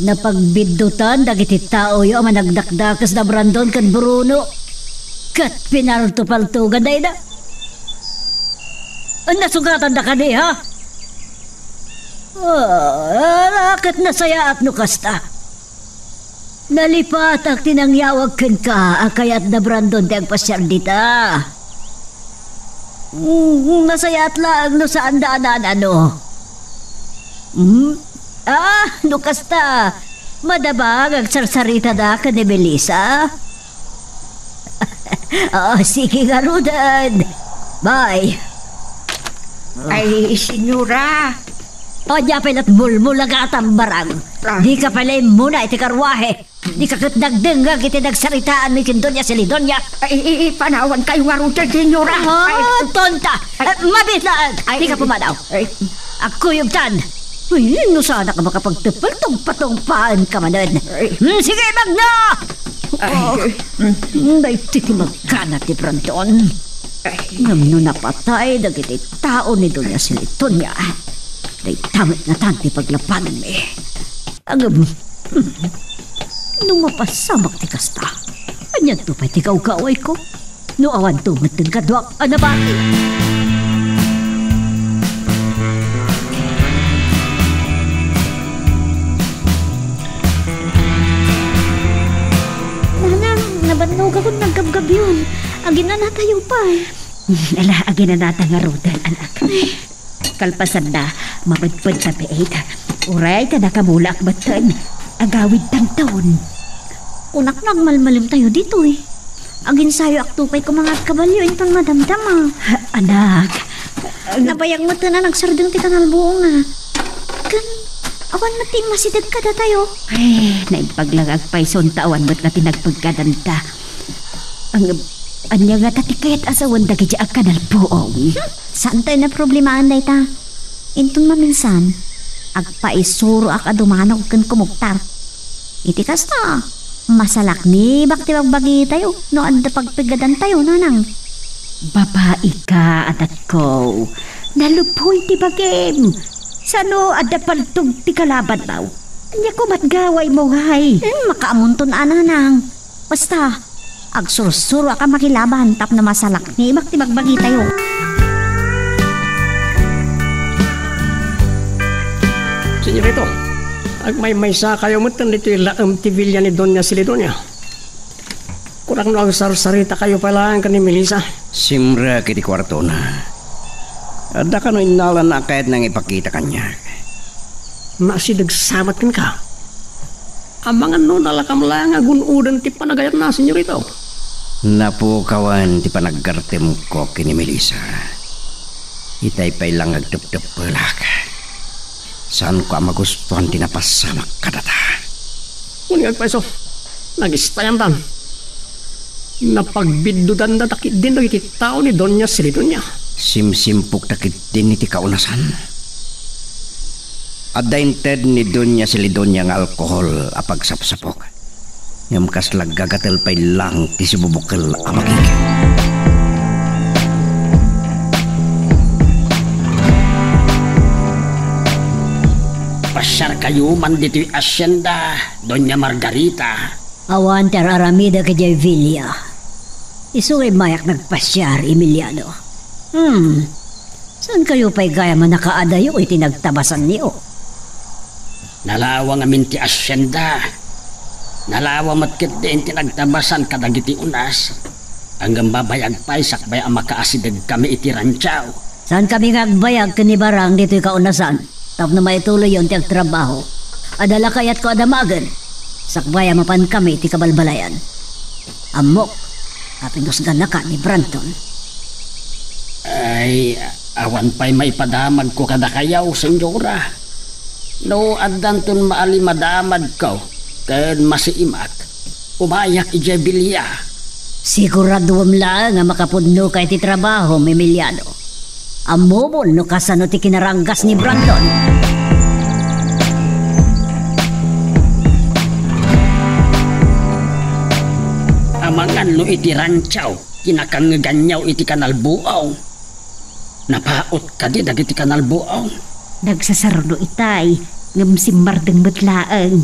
Napagbiddutan dagiti taoyo a managdakdakes da Brandon ken Bruno, ket pinaltopaltogan dayta. Nasugatanda kadi, ha? Ah, ala ket nasayaat no kasta. Nalipatak ti nangyawag kenka a kayat da Brandon ti agpasiar dita. Mm, nasayaat laeng no saanda a naan-ano. Hmm? Ah, no kasta, madama nga agsarsaritada ken ni Melissa? Oh, sige ngaruden. Bye. Ay, senyora. Ania pay lat mulmulagatam, barang? Ah. Dika pay la immuna iti karwahe. Dika ket nagdengngeg iti nagsaritaanmi ken Doña Silidonia. Ay, i-, i-, ipanawankayo ngaruden, senyora. Ah, ay, tonta. Ay. Eh, mabiit laeng. Ay, dika pumanaw. Ay. Agkuyogtan. Ay, no saanak a makapagtepel, tungpatungpaenka manen. Ay. Hmm, sige, magna! Ay. Oh. Hmm, daytoy ti magkana ti Brandon. Ay. Ngem no napatay dagiti tao ni Doña Silidonia, dayta met natan ti paglapanenmi. Ngem, hmm, no mapasamak ti kasta, anianto pay ti gawgawayko? No awanto met ti kaduak a nabati. Nanang, nabannogakon nga aggabgabyon. Aginanatayo pay. Ala, aginanata ngaruden, anak. Ay. Kalpasanna, mapedped ta pay. Uray ta nakamulaak metten. Agawidtanton. Kunak no agmalmalemtayo ditoy. Aginsayoakto pay koma nga agkabalio inton madamdama. Ha, anak. Nabayag metten a nagsardeng ti kanal buonga. Ken awan met ti immasideg kadatayo. Ay, naimbag la nga agpayson ta awan met nga ti nagpeggadanta. Ang, ania ngata ti kayat a sawen dagiti agkanal buong? Hmm, saantayo a problemaen dayta. Inton maminsan, agpaisuroak a dumanog ken kumugtar. Iti kasta, masalaknibak ti bagbagitayo no adda pagpeggadantayo, nanang. Babaika, anakko. Nalubboy ti bagim. Sano adda paltog ti kalabanmo? Ania koma ti gawaymo ngay? Hmm, makaamunton a, nanang. Basta, agsursuroak a makilaban tapno masalaknibak ti bagbagitayo. Senyorito, Agmaymaysakayo metten ditoy laem ti bilia ni Doña Celidonia. Kunak no agsarsaritakayo pay laeng ken ni Melissa. Simrek iti kuartona. Adda kano innalana a kayatna nga ipakita kaniak. Naasideg sa met kenka. Amangan no nalakam laeng a gun-oden ti panagayatna, senyorito. Napukawen ti panaggartemko ken ni Melissa. Itay pay la nga agtepteppelak. Saanko a magustuan ti napasamak kadata. Wen nga agpayso, nagistayandan. Napagbiddudandan ta ketdin dagiti tao ni Doña Celidonia. Simsimpok ta ketdin iti kaunasan. Adda inted ni Doña Celidonia nga alkohol a pagsapsapok. Ngem kasla gagatel pay laeng ti sibubukel a bagik. Pasiarkayo man ditoy asienda, Doña Margarita. Awan ti ar-aramidek idiay bilia. Isu nga immayak nagpasiar, Emiliano. Hmm. Saankayo pay gayam a nakaadayo iti nagtabasanyo? Nalawa ngamin ti asienda. Nalawa met ketdin ti nagtabasan kadagiti unas. Ngem babayag pay sakbay a makaasidegkami iti rancho. Saankami nga agbayag ken ni Barang ditoy kaunasan tapno maituloyyon ti agtrabaho. Adda la kayatko a damagen sakbay a mapankami iti kabalbalayan. Ammok a pinusganaka ni Brandon. Ay, awan pay maipadamagko kadakayo, senyora. No addanton maali madamadko ken masiimak, umayak idiay bilia. Siguraduem laeng a makapudnoka iti trabahom, Emiliano. Ammomon no kasano ti kinaranggas ni Brandon. Amangan no iti rancho, kinakangngeganyo iti kanalbuong. Napaut kadi dagiti kanalbuong? Nagsasaruno itay, ngem simmardeng met laeng.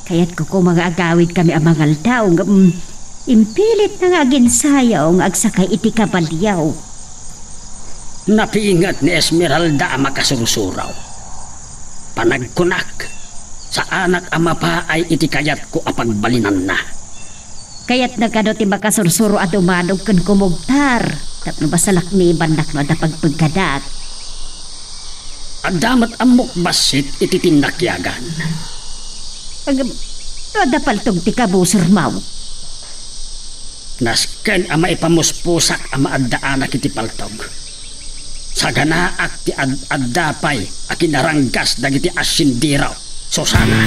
Kayatko koma nga agawidkami a mangaldaw, ngem impilitna nga aginsayo nga agsakay iti kabalio. Napinget ni Esmeralda a makasursuro. Panagkunak, saanak a mapaay iti kayatko a pagbalinanna. Kayatna kano ti makasursuro a dumanog ken kumugtar tapno masalaknibannak no adda pagpeggadak. Adda met ammok bassit iti tinnakiagan. Ngem no adda paltog ti kabusormo? Nasken a maipamuspusak a maaddaanak iti paltog. Saganaak ti ad-adda pay a kinaranggas dagiti asindiro. Susana.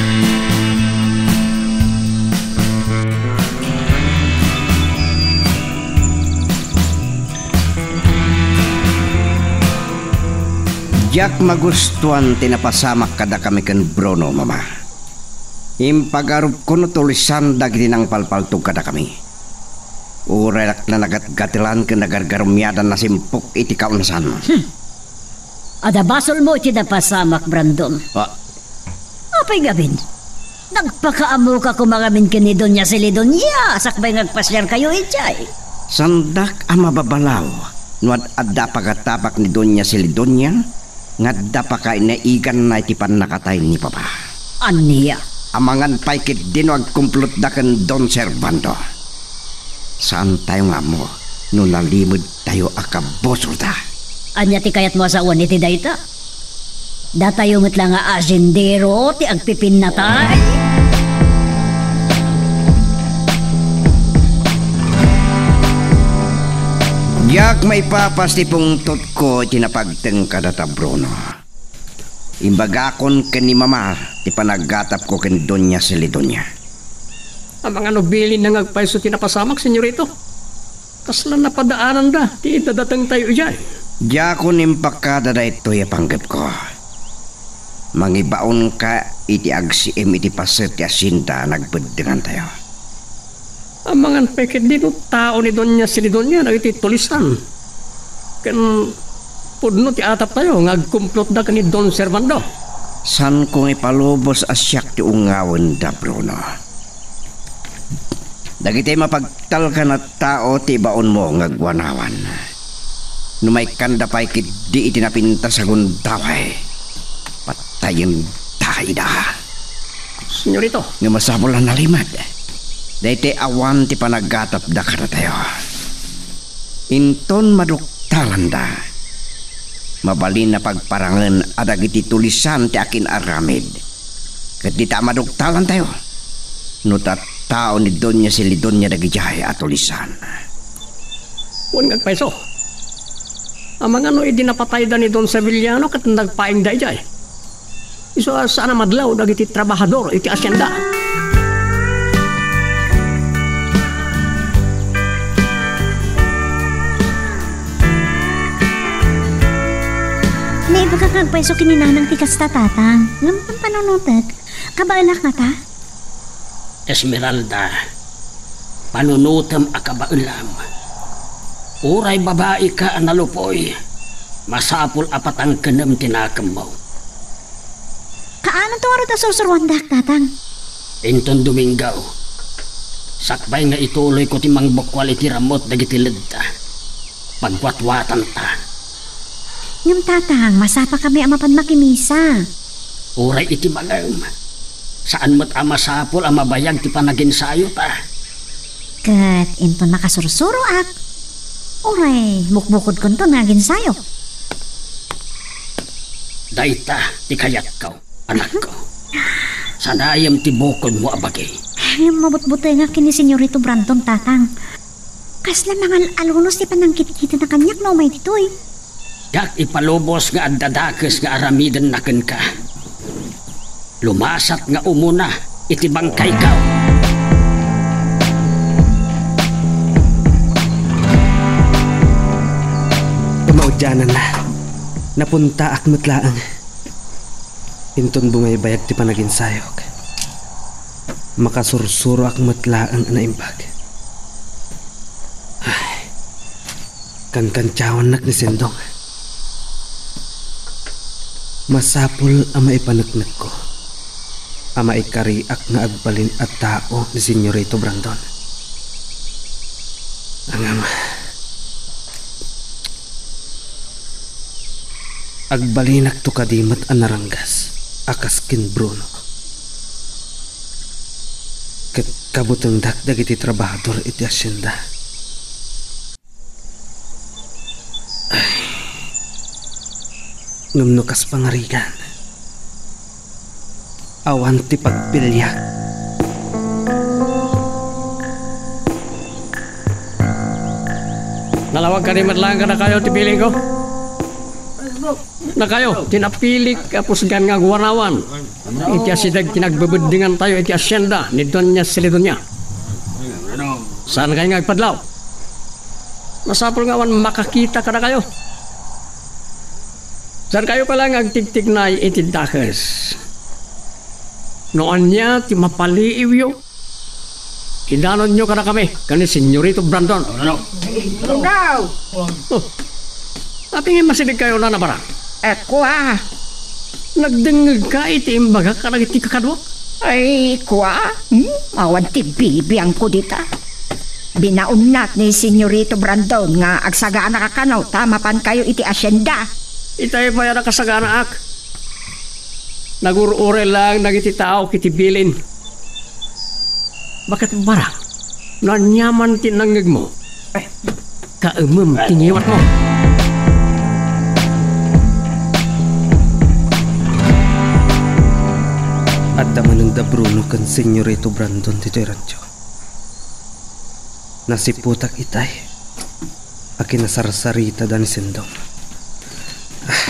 Diak magustuan ti napasamak kadakami ken Bruno, Mama. Impagarupko no tulisan dagiti nangpalpaltog kadakami. Uray la nagatgatelan ken nagargarumiadan a simpok iti kaunasan. Hmm. Adda basolmo iti napasamak, Brandon. Ah. Apay ngamin? Nagpakaammoka koma ngamin ken ni Doña Celidonia sakbay nga agpasiarkayo idiay. Saandak a mababalaw no ad-adda a pagatabak ni Doña Celidonia nga adda pakainaiganna iti pannakatay ni Papa. Ania? Amangan pay ketdi no agkumplotda ken Don Servando. Saantayo nga ammo no nalimedtayo a kabusorda. Ania ti kayatmo a sawen iti dayta? Datayo met la nga asindiro ti agpipinnatay? Diak maipapas ti pungtotko iti napagteng kadata, Bruno. Imbagakon ken ni Mama ti panaggatapko ken Doña Celidonia. Amangan no bilinna nga agpayso ti napasamak, senyorito. Kasla napadaananda ti iddadatengtayo idiay. Diakon impakada daytoy a panggepko. Mangibaonka iti agsiim iti paset ti asienda a nagbeddengantayo. Amangan pay ketdi no tao ni Doña Celidonia dagiti tulisan ken pudno ti ataptayo nga agkumplotda ken ni Don Servando. Saanko nga ipalubos a siak ti ungawenda, Bruno. Dagiti mapagtalkan a tao ti ibaonmo nga agwanawan. No maikkanda pay ketdi iti napintas a gundaway, patayenda ida. Senyorito. Nga masapul a nalimed daytoy awan ti panaggatapda kadatayo. Inton maduktalanda, mabalin a pagparangen a dagiti tulisan ti akin-aramid. Ket dita a maduktalantayo, no tattao ni Doña Celidonia dagidiay a tulisan. Wen nga agpayso. Amangan no idi napatayda ni Don Sevillano ket nagpaingda idiay. Isu a saan a madlaw dagiti trabahador iti hacienda. Naibagak nga agpayso ken ni Nanang ti kasta, Tatang. Ngem pampanunotek, kabaelak ngata? Esmeralda, panunotem a kabaelam. Uray babaika a nalupoy, masapul a patangkenem ti nakemmo. Kaanonto ngarud a sursuroandak, Tatang? Inton Domingo, sakbay nga ituloyko ti mangbukual iti rammut dagiti ledda, pagwatwatanta. Ngem, Tatang, masapakami a mapan makimisa. Uray iti malem, saan met a masapul a mabayag ti panaginsayota. Ket inton makasursuroak, uray bukbukodkonton nga aginsayok. Dayta ti kayatko, anakko. Sanayem ti bukodmo a bagi. Ay, mabutbutengak ken ni Senyorito Brandon, Tatang. Kasla mangal-alunos ti panangkitkitana kaniak no umay ditoy. Diak ipalubos nga adda dakes nga aramidenna kenka. Lumasat nga umuna iti bangkayko. Kamaudiananna, napuntaak met laeng. Inton bungaybayag ti panaginsayok, makasursuroak met laeng a naimbag. Ay, kankantiawannak ni Sendong. Masapul a maipaneknekko a maikariak nga agbalin a tao ni Senyorito Brandon. Ngem, agbalinakto kadi met a naranggas a kas ken Bruno. Ket kabutengdak dagiti trabahador iti hacienda. Ay. Ngem no kas pangarigan, awan ti pagpiliak. Nalawag kadi met laeng kadakayo ti piling ko? Dakayo ti napilik a pusgan nga agwanawan iti asideg ti nagbebeddingantayo iti hacienda ni Doña Celidonia. Saankayo nga agpadlaw? Masapul nga awan makakita kadakayo. Saankayo pay laeng nga agtigtignay iti dakes. No ania ti mapaliiwyo, idanonyo kadakami ken ni Senyorito Brandon. Ano? Ikaw! Oh, apay nga masidegkayo, Nana Barang? Eh, kua. Nagdengngegka iti imbagak kadagiti kakaduak? Ay, kua? Hmm? Awan ti bibiangko dita. Binaonnak ni Senyorito Brandon nga agsaganaka kano ta mapankayo iti hacienda. Itay pay a nakasaganaak. Nagur-uray laeng dagiti tao iti bilin. Baket barang, no aniaman ti nangngegmo, kaemem ti ngiwatmo. Adda manen da Bruno ken Senyorito Brandon ditoy rancho. Nasiputak itay a kinasarsaritada ni Sendong. Ah,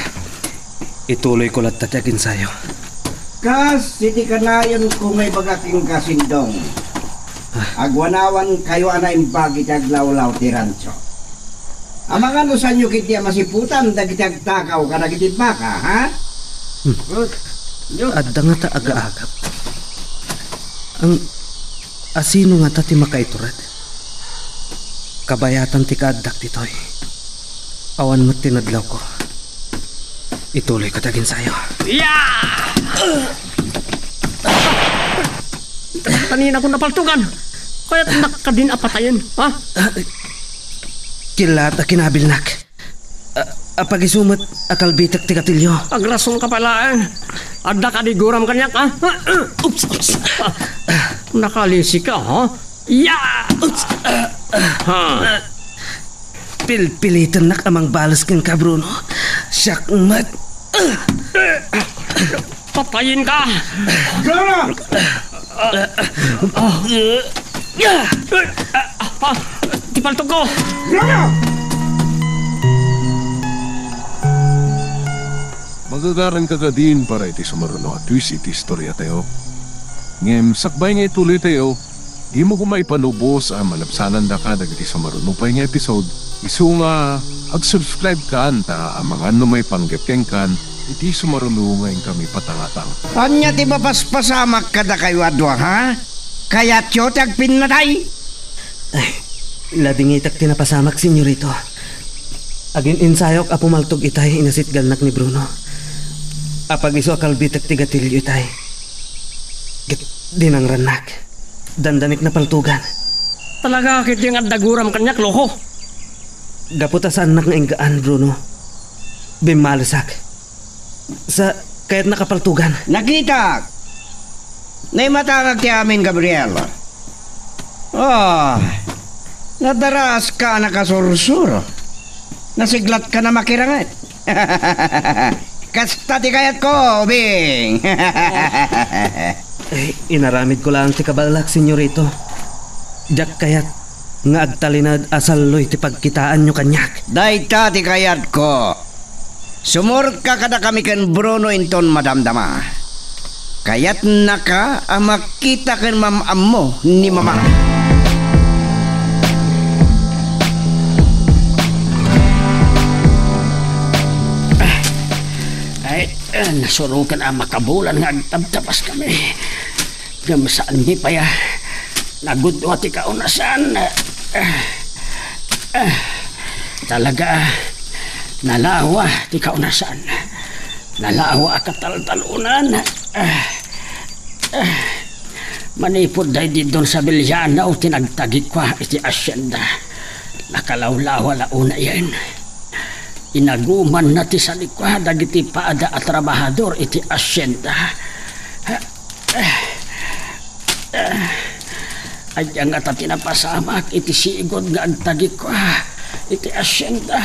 ituloyko latta ti aginsayo. Kas iti kanayon ko nga ibaga kenka, Sendong, ah, agwanawankayo a naimbag iti aglawlaw ti rancho. Amangan no saanyo ketdi a masiputan dagiti agtakaw kadagiti baka, ha? Hmm. Adda ngata agaagap. Ang Asino ngata ti makaitured? Kabayatan ti kaaddak ditoy. Awan met ti nadlawko. Ituloyko ti aginsayo. Ya! Taninako napaltugan. Kayatnak kadin a patayen, ha? Ah, kilat a kinabilnak. Ah, Apag isu met a kalbitek ti gatilio. Agrasonka pay laeng. Adda kadi guram kaniak, ha? Oops, oops. Nakalisika, ha? Ya! Oops. Ha? Pilpilitennak a mangbales kenka, Bruno. Siak met. Patayenka! Bruno! Ah, ti paltogko! Bruno! Magagaranka kadin para iti sumaruno a twist iti istoriatayo. Ngem sakbay nga ituloytayo, dimo koma ipanubos a malabsanandaka dagiti sumaruno pay nga episode, isu nga ag-subscribe-kan ta amangan no maipanggep kenkan iti sumaruno nga inkami patangatang. Ania ti mapaspasamak kadakayo a dua, ha? Kayatyo ti agpinnatay? Ay, ladingitek ti napasamak, senyorito. Agin-insayok a pumaltog itay inasitgalnak ni Bruno. Apag isu a kalbitek ti gatilio itay. Ket dinangrannak. Dandanik napaltogan. Talaga, ket diay nga adda guram kaniak, loko. Gapu ta saannak nga inggaan, Bruno. Bimmalesak. Sa, kayatnak a paltogan. Nakitak! Naimatangak ti amin, Gabriel. Ah, nadaraska a nakasursuro. Nasiglatka a makiranget. Kasta ti kayatko, Bing. Eh, inaramidko laeng ti kabaelak, senyorito. Diak kayat nga agtalinaed a salloy ti pagkitaanyo kaniak. Dayta ti kayatko. Sumurot ka kadakami ken Bruno inton madamdama. Kayatnaka a makita ken mam-ammo ni Mama. Ay, eh, nasuroken a makabulan nga agtabtabas kami. Ngem saanmi pay a nagudua ti kaunasan. Ah, ah, talaga, nalawa ti kaunasan. Nalawa a kataltalonan. Ah, ah, manipud daydi Don Sabeliano ti nagtagikua iti asienda. Nakalawlawa la unayen. Inagumanna ti sanikua dagiti pada a trabahador iti asienda. Ania ngata ti napasamak iti sigud nga agtagikua iti asienda?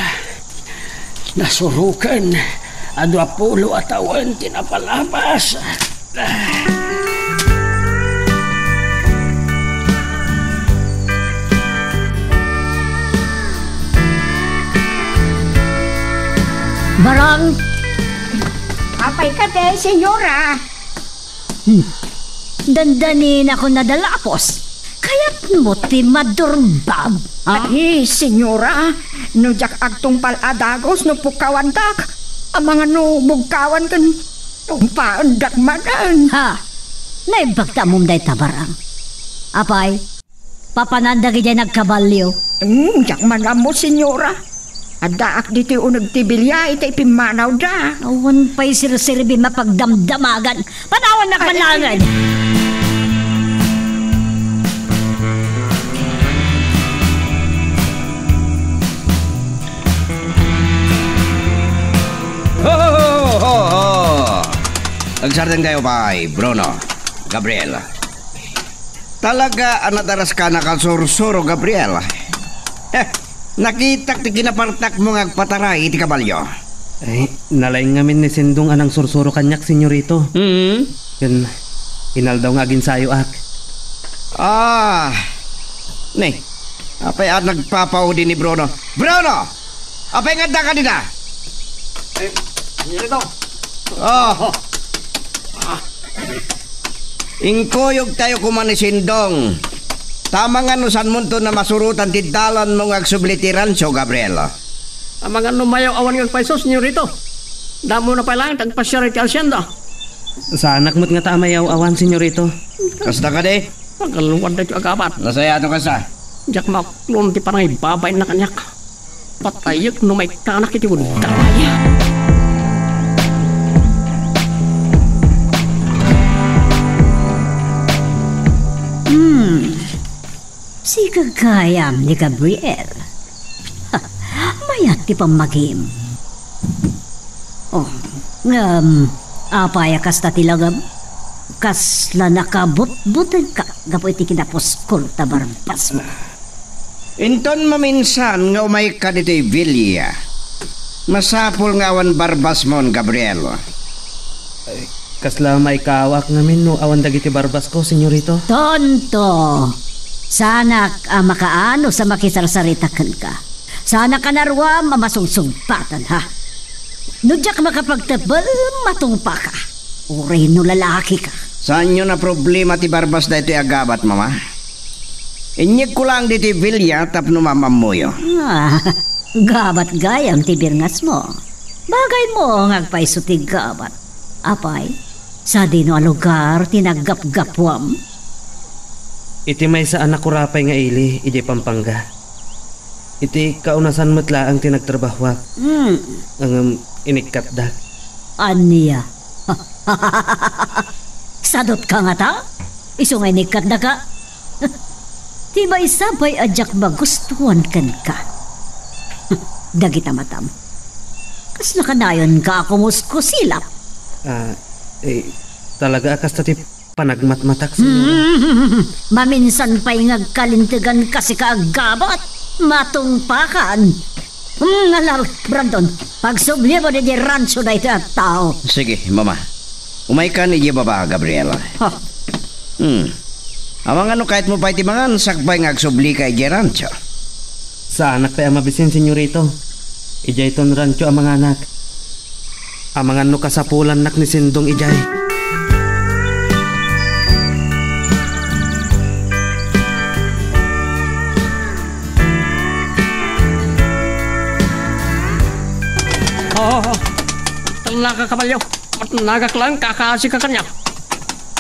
Nasuroken a dua pulo a tawen ti napalabas. Barang! Apay kadi, senyora? Hmm. Dandaninakon a dalapos. Kayatmo ti madurbab, ha? Ay, senyora, no diak agtungpal a dagus no pukkawandak, amangan no bugkawan ken tungpaendak manen. Ha? Naimbag ta ammom dayta, Barang. Apay, papanan dagidiay nagkabalio? Hmm, diak man ammo, senyora. Addaak ditoy uneg ti bilia iti ipimmanawda. Awan pay sirserbim a pagdamdamagan. Panawannak man laengen. Ho, ho, ho, ho, ho! Agsardengkayo pay, Bruno, Gabriel. Talaga a nadaraska a nakasursuro, Gabriel. Heh, nakitak ti kinapartakmo nga agpataray iti kabalio. Ay, nalaing ngamin ni Sindong a nangsursuro kaniak, senyorito. Mm. Ken inaldaw nga aginsayoak. Ah, ni, apay a nagpapaudi ni Bruno? Bruno! Apay nga addaka dita? Eh, senyorito. Oh. Ah. Inkuyogtayo koma ni Sindong. Ta amangan no saanmonto a masurotan ti dalanmo nga agsubli ti rancho, Gabriel. Amangan no mayaw-awan nga agpayso, senyorito. Damo na pay laeng ti agpasiar iti asienda. Saanak met ngata a mayaw-awan, senyorito. Kasta kadi? Pagaluan daytoy a gabat. Nasayaat no kasta. Diak mauklon ti panangibabainna kaniak. Patayek no maikkanak iti udaway. Hmm. Sika gayam ni Gabriel. Mayat ti pammagim. Oh, ngem, apay a kasta ti langem? Kasla nakabutbutengka gapu iti kinapuskol ta barbasmo. Inton maminsan nga umayka ditoy villa, masapul nga awan barbasmon, Gabriel. Ay, kasla maikawak ngamin no awan dagiti barbasko, senyorito? Tonto! Saanak a makaanus a makisarsarita kenka. Saanak a naruam a masugsugpatan, ha? No diak makapagtebel, matungpaka. Uray no lalakika. Saanyon a problema ti barbas daytoy a gabat, Mama. Inyegko laeng ditoy villa tapno maam-ammoyo. Ah, gabat gayam ti birngasmo. Bagaymo nga agpayso ti gabat. Apay, sadino a lugar ti naggapgapuam? Iti maysa a nakurapay nga ili idiay Pampanga. Iti kaunasan met laeng ti nagtrabahoak. Hmm. Ngem inikkatdak. Ania? Sadutka ngata? Isu nga inikkatdaka? Ti maysa pay a diak magustuan kenka. Dagita matam. Kasla kanayonka a kumuskusilap? Ah, eh, talaga a kasta ti panagmatmatak, senyor. Hmm, maminsan pay nga agkalintegan kasi ka aggabat. Matungpakan. Hmm, ala, Brandon, pagsubli mo di rancho daytoy a tao. Sige, Mama. Umaykan idiay baba, Gabriela. Ha? Hmm. Amangan no kayatmo pay ti mangan, sakbay nga agsublika idiay rancho. Saanak pay a mabisin, senyorito. Idiayton rancho a manganak. Amangan no kasapulannak ni Sindong idiay. Oh, talaga, kabalyo. Matnagak lang, kakaasi ka kanya.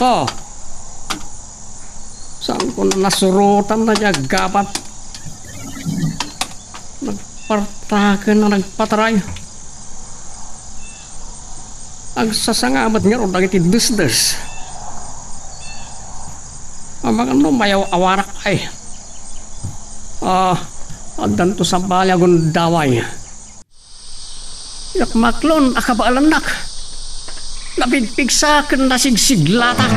Oh. Saan ko na nasurutan na diay gabat? Nagpartaken a nagpataray. Agsasanga met ngarud dagiti desdes. Amangan no mayaw-awarak ay. Ah, addanto sabali a gundaway. Diak maklon a kabaelannak. Napigpigsa ken nasigsiglatak.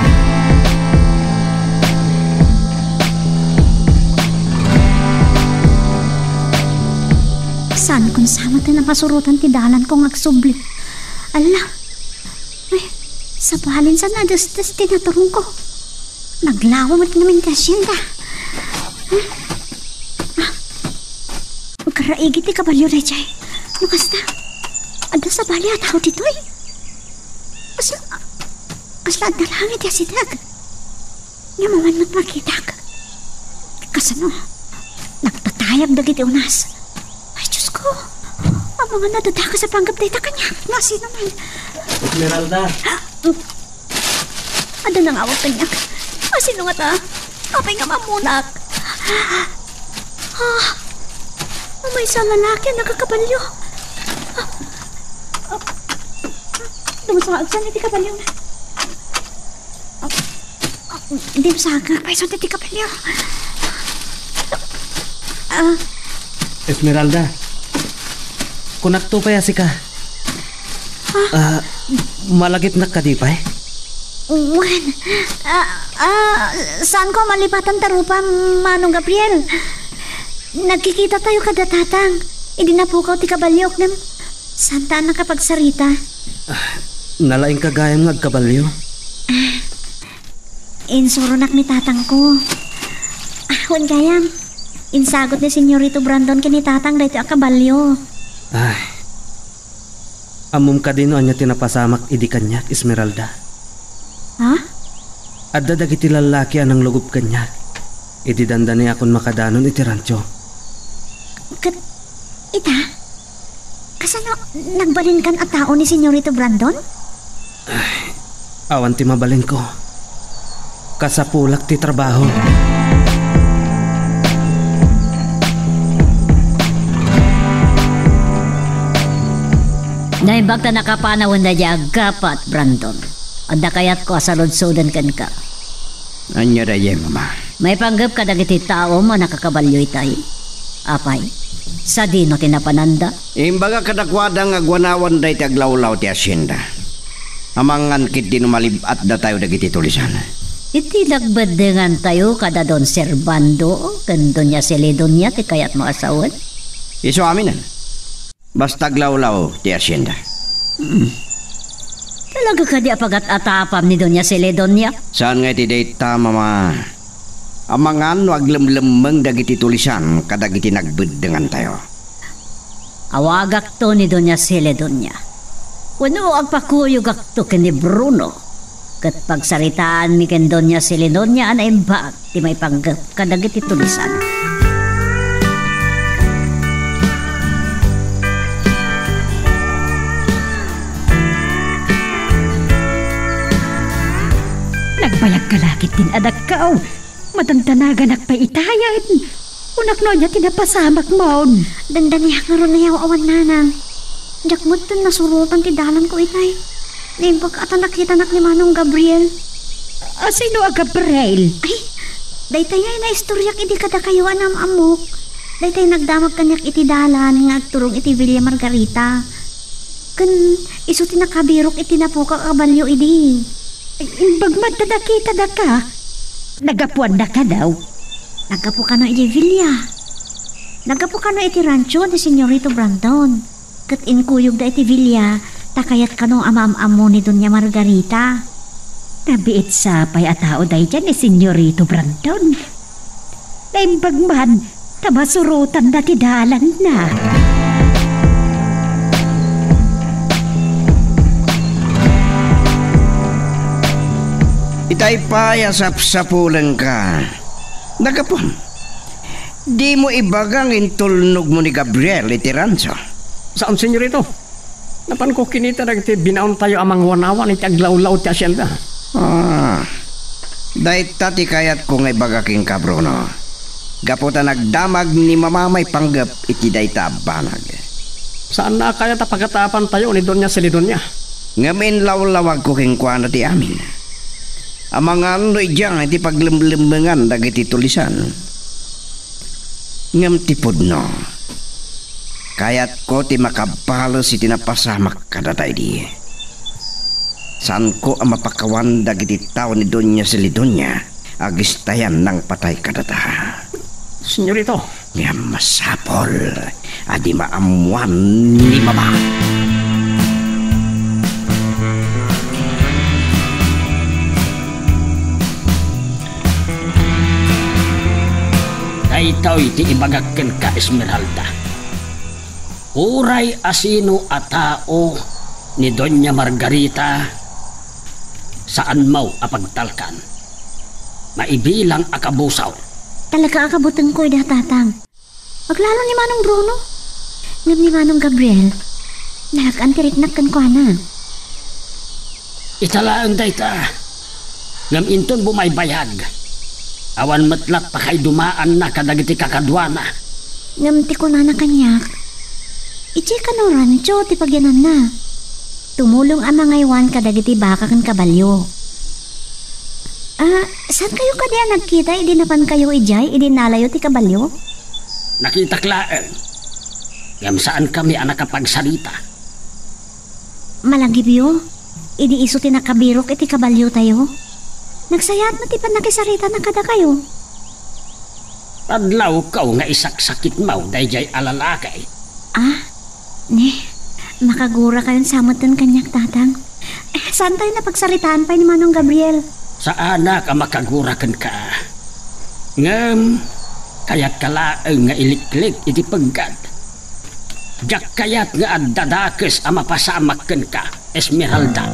Saankon sa met a napasurotan ti dalanko nga agsubli. Ala, ay, sabalin sa nadesdes ti naturongko. Naglawa met ngamin ti hacienda. Ah, ah. Karaigi ti kabalio daydiay. No kasta, adda sabali a tao ditoy. Kasla, kasla adda langit ti asideg. Ngem awan met makitak. Kasano? Nagtatayab dagiti unas. Ay, Diosko. Amangan a dadakas a panggep dayta kaniak. Nasino man? Esmeralda. Adda nangawag kaniak. Asino ngata? Apay nga maammonak? Ah, maysa a lalaki a nakakabalio. Ah, ah, dumsaag sa iti kabalio. Ah, ah, dumsaag nga payso iti kabalio. Ah. Esmeralda, kunakto pay a sika. Ah, malagipnak kadi pay? Wen. Ah, ah, saanko a malipatan ta rupa, Manong Gabriel. Nagkikitatayo kada Tatang idi napukaw ti kabaliok, ngem saanta a nakapagsarita. Ah, nalaingka gayam nga agkabalio? Ah, insuronak ni tatangko. Ah, wen gayam. Insagut ni Senyorito Brandon ken ni Tatang daytoy a kabalio. Ay. Ammom kadi no ania ti napasamak idi kaniak, Esmeralda? Ha? Adda dagiti lallaki a nanglugop kaniak idi dandaniakon makadanon iti rancho. Ket ita? Kasano, nagbalinkan a tao ni Senyorito Brandon? Ay, awan ti mabalinko. Kasapulak ti trabaho. Naimbag ta nakapanawen daydiay a gapat, Brandon. Adda kayatko a saludsoden kenka. Ania daydiay, Mama? Maipanggep kadagiti taom a nakakabalio itay. Apay, Sadino ti napananda? Imbaga kadakuada nga agwanawan dayta aglawlaw ti hacienda. Amangan ketdi no malib-at datayo dagiti tulisan. Iti nagbeddengantayo kada Don Servando ken Doña Celedonia ti kayatmo a sawen? Isu aminen. Basta aglawlaw ti hacienda. Hmm. Talaga kadi a pagat-atapam ni Doña Celedonia? Saan nga iti dayta, Mama. Amangan no aglemlemmeng dagiti tulisan kadagiti nagbeddengantayo. Awagakto ni Doña Celedonia. Wenno agpakuyogakto ken ni Bruno. Ket pagsaritaanmi ken Doña Celedonia a naimbag ti maipanggep kadagiti tulisan. Nagbayag ka la ketdin a dakkaw. Madandanaganak pay itayen. Kunak no ania ti napasamak mon. Dandaniak ngarud, awan nanang. Diak metten nasurotan ti dalanko itay. Naimbag a ta nakitanak ni Manong Gabriel. A, sino a Gabriel? Ay, daytay nga naistoriak idi kadakayo a naam-ammok. Daytay nagdamag kaniak iti dalan nga agturong iti Villa Margarita. Ken isu ti nakabirok iti napukaw a kabalio idi. Imbag met ta nakitadaka. Naggapuan na kano? Naggapu kano iti villa. Naggapu kano iti rancho ni Senyorito Brandon. Ket inkuyogda iti villa, ta kayat kano a maam-ammo ni Doña Margarita. Nabiit sa pay a tao daydiay ni Senyorito Brandon. Naimbag man, ta masurotanna ti dalanna. Itay pay a sapsapulenka. Naggapuam. Dimo ibaga nga intulnogmo ni Gabriel iti rancho. Saan, senyorito? Napanko kinita dagiti binaontayo a mangwanawan iti aglawlaw ti hacienda. Ah, dayta ti kayatko nga ibaga kenka, Bruno. Gapu ta nagdamag ni Mama maipanggep iti dayta a banag. Saanna a kayat a pagatapantayo ni Doña Celedonia. Ngem inlawlawagko kenkuana ti amin. Amangan no idiay ti paglemlemmengan dagiti tulisan. Ngem ti pudno, kayatko ti makabales iti napasamak kadata idi. Saanko a mapakawan dagiti tao ni Doña Celedonia a gistayan nangpatay kadata. Senyorito. Ngem masapul a di maammoan ni Mama. Daytoy ti ibagak kenka, Esmeralda. Uray asino a tao ni Doña Margarita, saanmo a pagtalkan. Maibilang a kabusaw. Talaga a kabutengko ida, Tatang. Aglalo ni Manong Bruno. Ngem ni Manong Gabriel, naag-an ti riknak kenkuana. Ita laeng dayta. Ngem inton bumaybayag, awan met la ti pakaidumaanna kadagiti kakaduana. Ngem ti kunana kaniak, idiay kano rancho ti pagyananna. Tumulong a mangaywan kadagiti baka ken kabalio. Ah, saan kayo kadi a nagkita idi napankayo idiay idi nalayo ti kabalio? Nakitak laeng. Ngem saankami a nakapagsarita. Malagipyo, idi isu ti nakabirok iti kabaliotayo. Nagsayaat met ti pannakisaritana kadakayo. Padlawko nga isaksakitmo daydiay a lalaki. Ah, ne, makagurakayon sa metten kaniak, Tatang. Eh, saantayo napagsaritaan pay ni Manong Gabriel? Saanak a makagura kenka. Ngem, kayatka laeng nga iliklik iti peggad. Diak kayat nga adda dakes a mapasamak kenka, Esmeralda.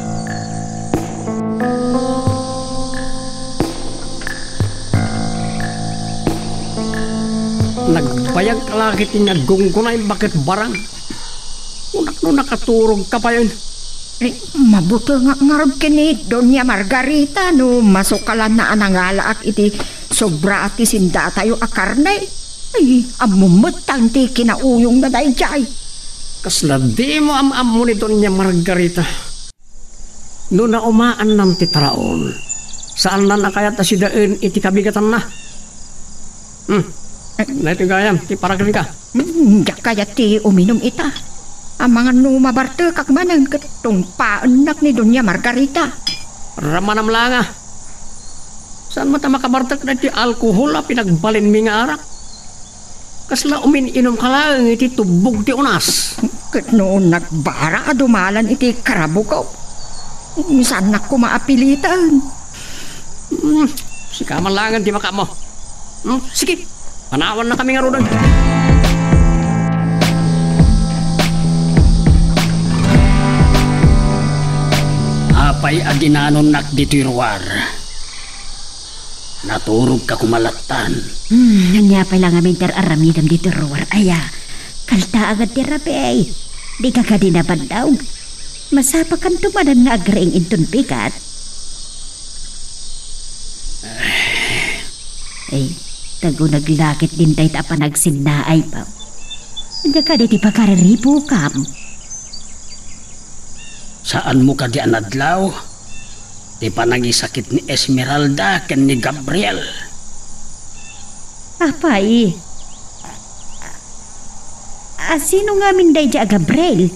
Nagbayag la ketdi nga aggunggunay baket barang. Kunak no nakaturogka payen. Eh, mabutengak ngarud ken ni Doña Margarita no masukalanna a nangalaak iti sobra ti sendatayo a karne. Ay, ammom met ta ti kinauyongna daydiay. Kasla dimo am-ammo ni Doña Margarita. No naumaannan ti taraon, saanna a kayat a sidaen iti kabigatanna. Hmm. Daytoy gayam ti para kenka. Hmm, diak kayat ti uminum ita. Amangan no mabartekak manen ket tungpaennak ni Doña Margarita. Ramanam la nga. Saan met a makabartek daytoy alkohol a pinagbalinmi nga arak? Kasla umin-inumka laeng iti tubbog ti unas. Ket no nagbara a dumalan iti karabuko, saannak koma a piliten. Hmm, sika man laengen ti makaammo. Hmm, sige, panawannakami ngaruden. Apay a dinanonnak ditoy ruar? Naturogka koma lattan. Hmm, ania pay la ngamin ti ar-aramidem ditoy ruar aya? Kaltaangan ti rabii. Dika kadi nabandog. Masapakanto manen nga agriing inton bigat. Eh, tago naglakit din dayta a panagsinnaay, ba? Ania kadi ti pakariribukam? Saanmo kadi a nadlaw ti panangisakit ni Esmeralda ken ni Gabriel? Apay, a, a, a, sino ngamin daydiay a Gabriel?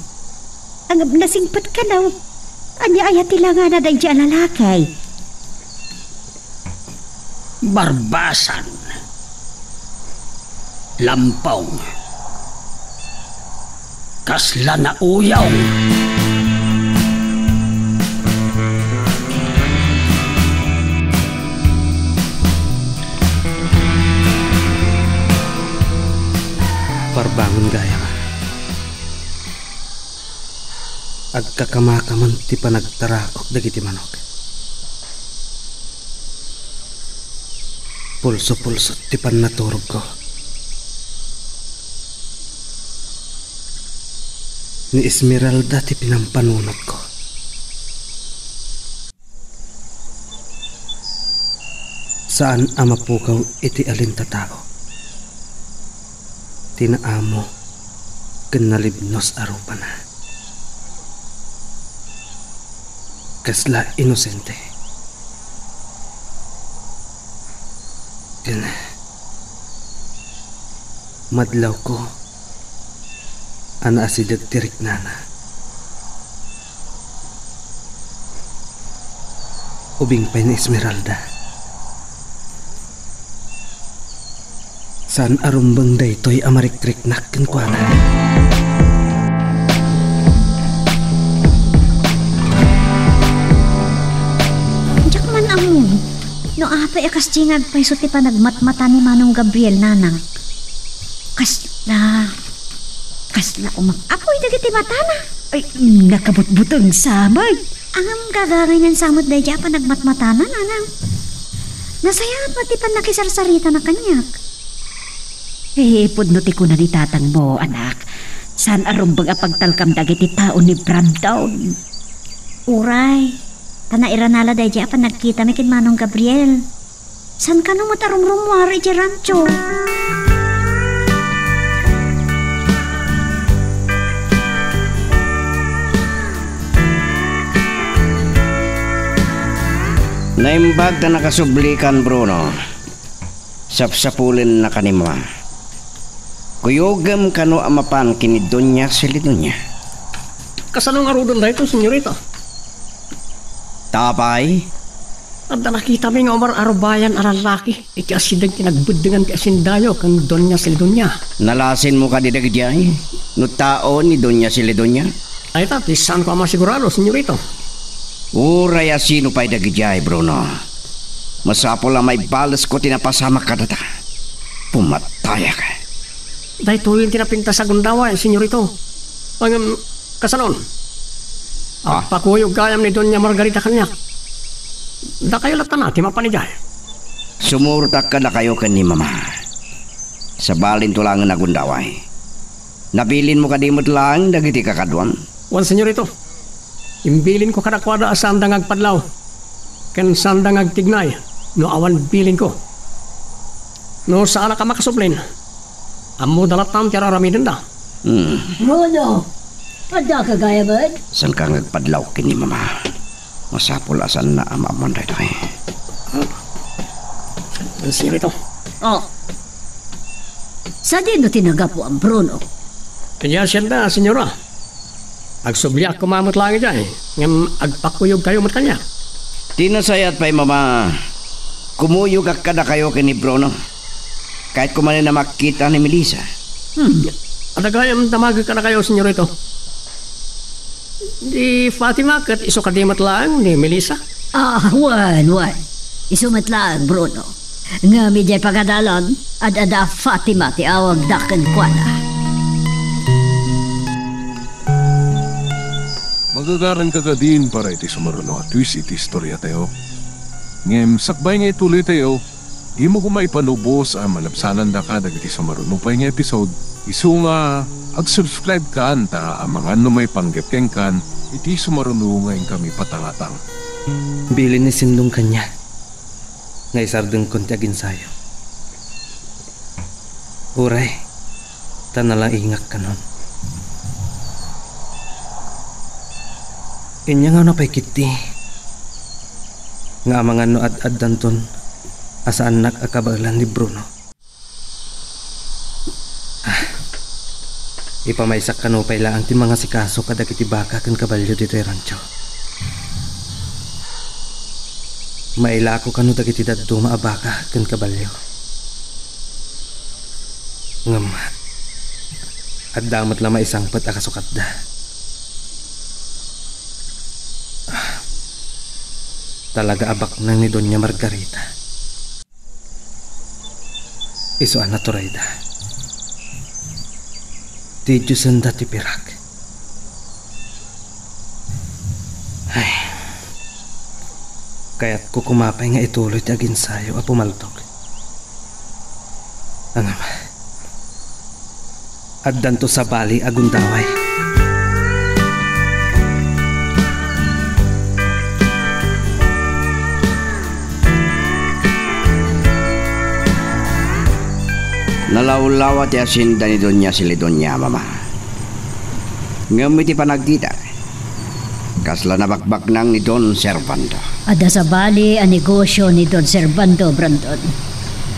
Ang nasingpet kano, ania aya ti langana daydiay a lalaki? Barbasan. Lampong. Kasla nauyong. Parbangon gayam. Agkakamakaman ti panagtarakok dagiti manok. Pulso-pulso ti pannaturogko. Ni Esmeralda ti pinampanunotko. Saan a mapukaw iti alintatao ti naammo ken nalibnos a rupana. Kasla inosente. Ken madlawko a naasideg ti riknana. Ubing pay ni Esmeralda. Saan a rumbeng daytoy a marikriknak kenkuana. Diak man ammo no apay a kasdi nga agpayso ti panagmatmata ni Manong Gabriel, nanang. Kasla, kasla umak-apoy dagiti matana. Ay, nakabutbuteng sa met. Ngem gagangaynan sa met daydiay a panagmatmatana, nanang. Nasayaat met ti pannakisarsaritana kaniak. Eh, pudno ti kuna ni tatangmo, anak. Saan a rumbeng a pagtalkam dagiti tao ni Brandon. Uray, ta nairanala daydiay a panagkitami ken Manong Gabriel. Saan kano met a rumrumuar iti rancho? Naimbag ta nakasublikan, Bruno. Sapsapulennaka ni Mama. Kuyogem kano a mapan ken ni Doña Celedonia. Kasano ngaruden daytoy, senyorita? Apay? Adda nakitami nga umar-arubayan a lallaki iti asideg ti nagbeddengan ti asindayo ken Doña Celedonia. Nalasinmo kadi dagidiay no tao ni Doña Celedonia? Ay ta, ti saanko a masigurado, senyorito. Uray a sino pay dagidiay, Bruno. Masapul a maibalesko ti napasamak kadata. Pumatayak. Daytoyen ti napintas a gundaway, senyorito. Ngem, kasanon? Ah. Agpakuyog gayam ni Doña Margarita kaniak. Dakayo latta ti mapan idiay. Sumurtak kadakayo ken ni Mama. Sabalinto laengen a gundaway. Nabilinmo kadi met laeng dagiti kakaduam? Wen, senyorito. Imbilinko kadakuada a saanda nga agpadlaw ken saanda nga agtignay no awan bilinko. No saanak a makasublin, ammoda latta ti ar-aramidenda. Hmm. Bruno, addaka gayam met? Saanka nga agpadlaw ken ni Mama? Masapul a saanna a maammoan daytoy. Senyorito. Oh. Sadino ti nagapuam, Bruno? Idiay asienda, senyora. Agsubliak koma met laeng idiay, ngem agpakuyogkayo met kaniak. Ti nasayaat pay, Mama, kumuyogak kadakayo ken ni Bruno. Kayatko manen a makita ni Melissa. Hmm. Adda gayam damagek kadakayo, senyorito. Ni Fatima ket isu kadi met laeng ni Melissa? Ah, wen, wen. Isu met laeng, Bruno. Ngem idiay pagadalan, ad-adda Fatima ti awagda kenkuana. Magagaranka kadin para iti sumaruno a twist iti istoriatayo. Ngem sakbay nga ituloytayo, dimo koma ipanubos a malabsanandaka dagiti sumaruno pay nga episode. Isu nga ag-subscribe kan ta amangan no maipanggep kenkan iti sumaruno nga inkami patangatang. Bilin ni Sindong kaniak nga isardengkon ti aginsayo. Uray, ta nalaingak kanon. Ania nga una pay ketdi nga amangan no ad-addanton a saannak a kabaelan ni Bruno. Ah, ipamaysak kano pay laeng ti mangasikaso kadagiti baka ken kabalio ditoy rancho. Mailako kano dagiti dadduma a baka ken kabalio. Ngem, adda met la maisangpet a kasukatda. Ah, talaga a baknang ni Doña Margarita. Isu a naturayda. Ti Diosenda ti pirak. Ay. Kayatko koma pay nga ituloy ti aginsayo a pumaltok. Ngem, addanto sabali a gundaway. Nalawlawa ti asienda ni Doña Celidonia, Mama. Ngem iti panagkita, kasla nabakbaknang ni Don Servando. Adda sabali a negosio ni Don Servando, Brandon.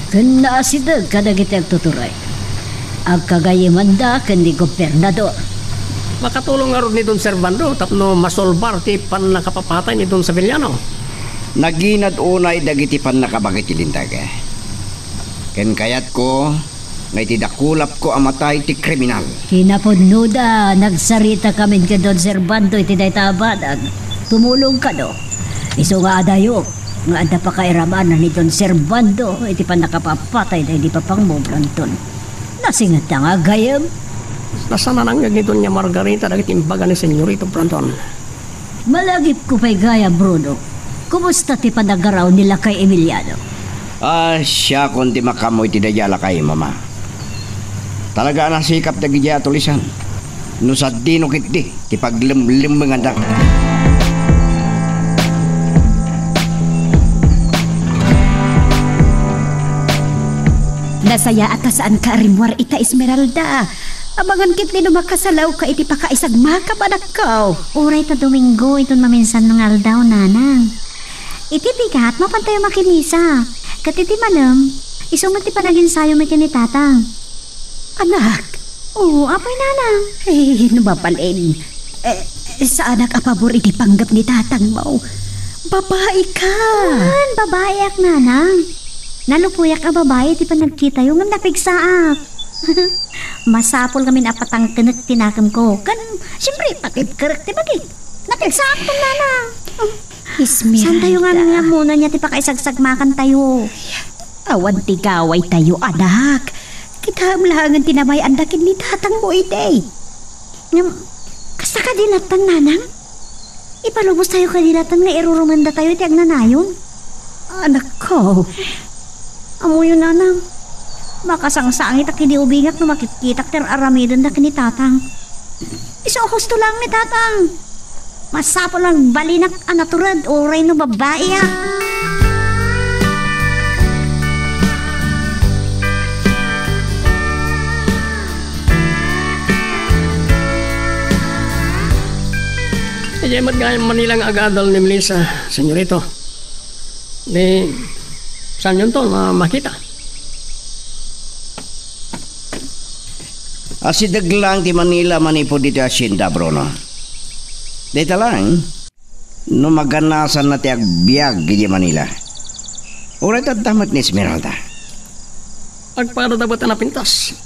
Ken naasideg kadagiti agtuturay. Agkagayyemanda ken ni gobernador. Makatulong ngarud ni Don Servando tapno masolbar ti pannakapapatay ni Don Severiano. Naginad unay dagiti pannakabakit ti linteg. Ken kayatko nga iti dakulapko a matay ti kriminal. Kinapudnoda, nagsaritakamin ken Don Servando iti dayta a banag. Tumulong kano. Isu nga adayo nga adda pakairaman ni Don Servando iti pannakapapatay daydi papangmo, Brandon. Nasingetta nga aggayem? Nasananangngeg ni Doña Margarita dagiti imbaga ni Senyorito Brandon. Malagipko pay gayam, Bruno. Kumusta ti panagaraw ni lakay Emiliano? Ah, siakon ti makaammo iti daydiay a lakay, Mama. Talaga a nasikap dagidiay a tulisan. No sadino ketdi ti paglemlemmenganda. Nasayaat a saanka a rimmuar ita, Esmeralda. Amangan ketdi no makasalawka iti pakaisagmakam, anakko. Uray ta Domingo iton maminsan nga aldaw, nanang. Iti bigat, mapantayo makimisa. Ket iti malem, isu met ti panaginsayo met ken ni tatang. Anak! Oo, apay, nanang. Ay, no mabalin. Eh, saanak a pabor iti panggep ni tatangmo. Babaika! Wen, babaiak, nanang. Nalupoyak a babai iti panagkitayo ngem napigsaak. Masapul ngamin a patangkenek ti nakemko. Ken, siempre, patibkerek ti bagik. Napigsaak, nanang. Esmeralda. Saantayo ngamin nga ammona ania ti pakaisagsamakanta? Awan ti gawaytayo, anak. Kitaem laengen ti namay-anda ken ni tatangmo idi. Ngem, kasta kadi latta, nanang? Ipalubostayo kadi latta nga irurumendatayo iti agnanayon? Anakko. Ammoyo, nanang. Makasangsangitak idi ubingak no makitkitak ti ar-aramidenda ken ni tatang. Isu a husto laeng ni tatang. Masapul a nagbalinak a natured uray no babaiak. Idiay met nga Manila nga agadal ni Melissa, senyorito. Ni, saanyonto nga makita? Asideg laeng ti Manila manipud ditoy hasienda, Bruno. Dayta laeng, no maganasanna ti agbiag idiay Manila. Uray adda met ni Esmeralda. Agpadada met a napintas.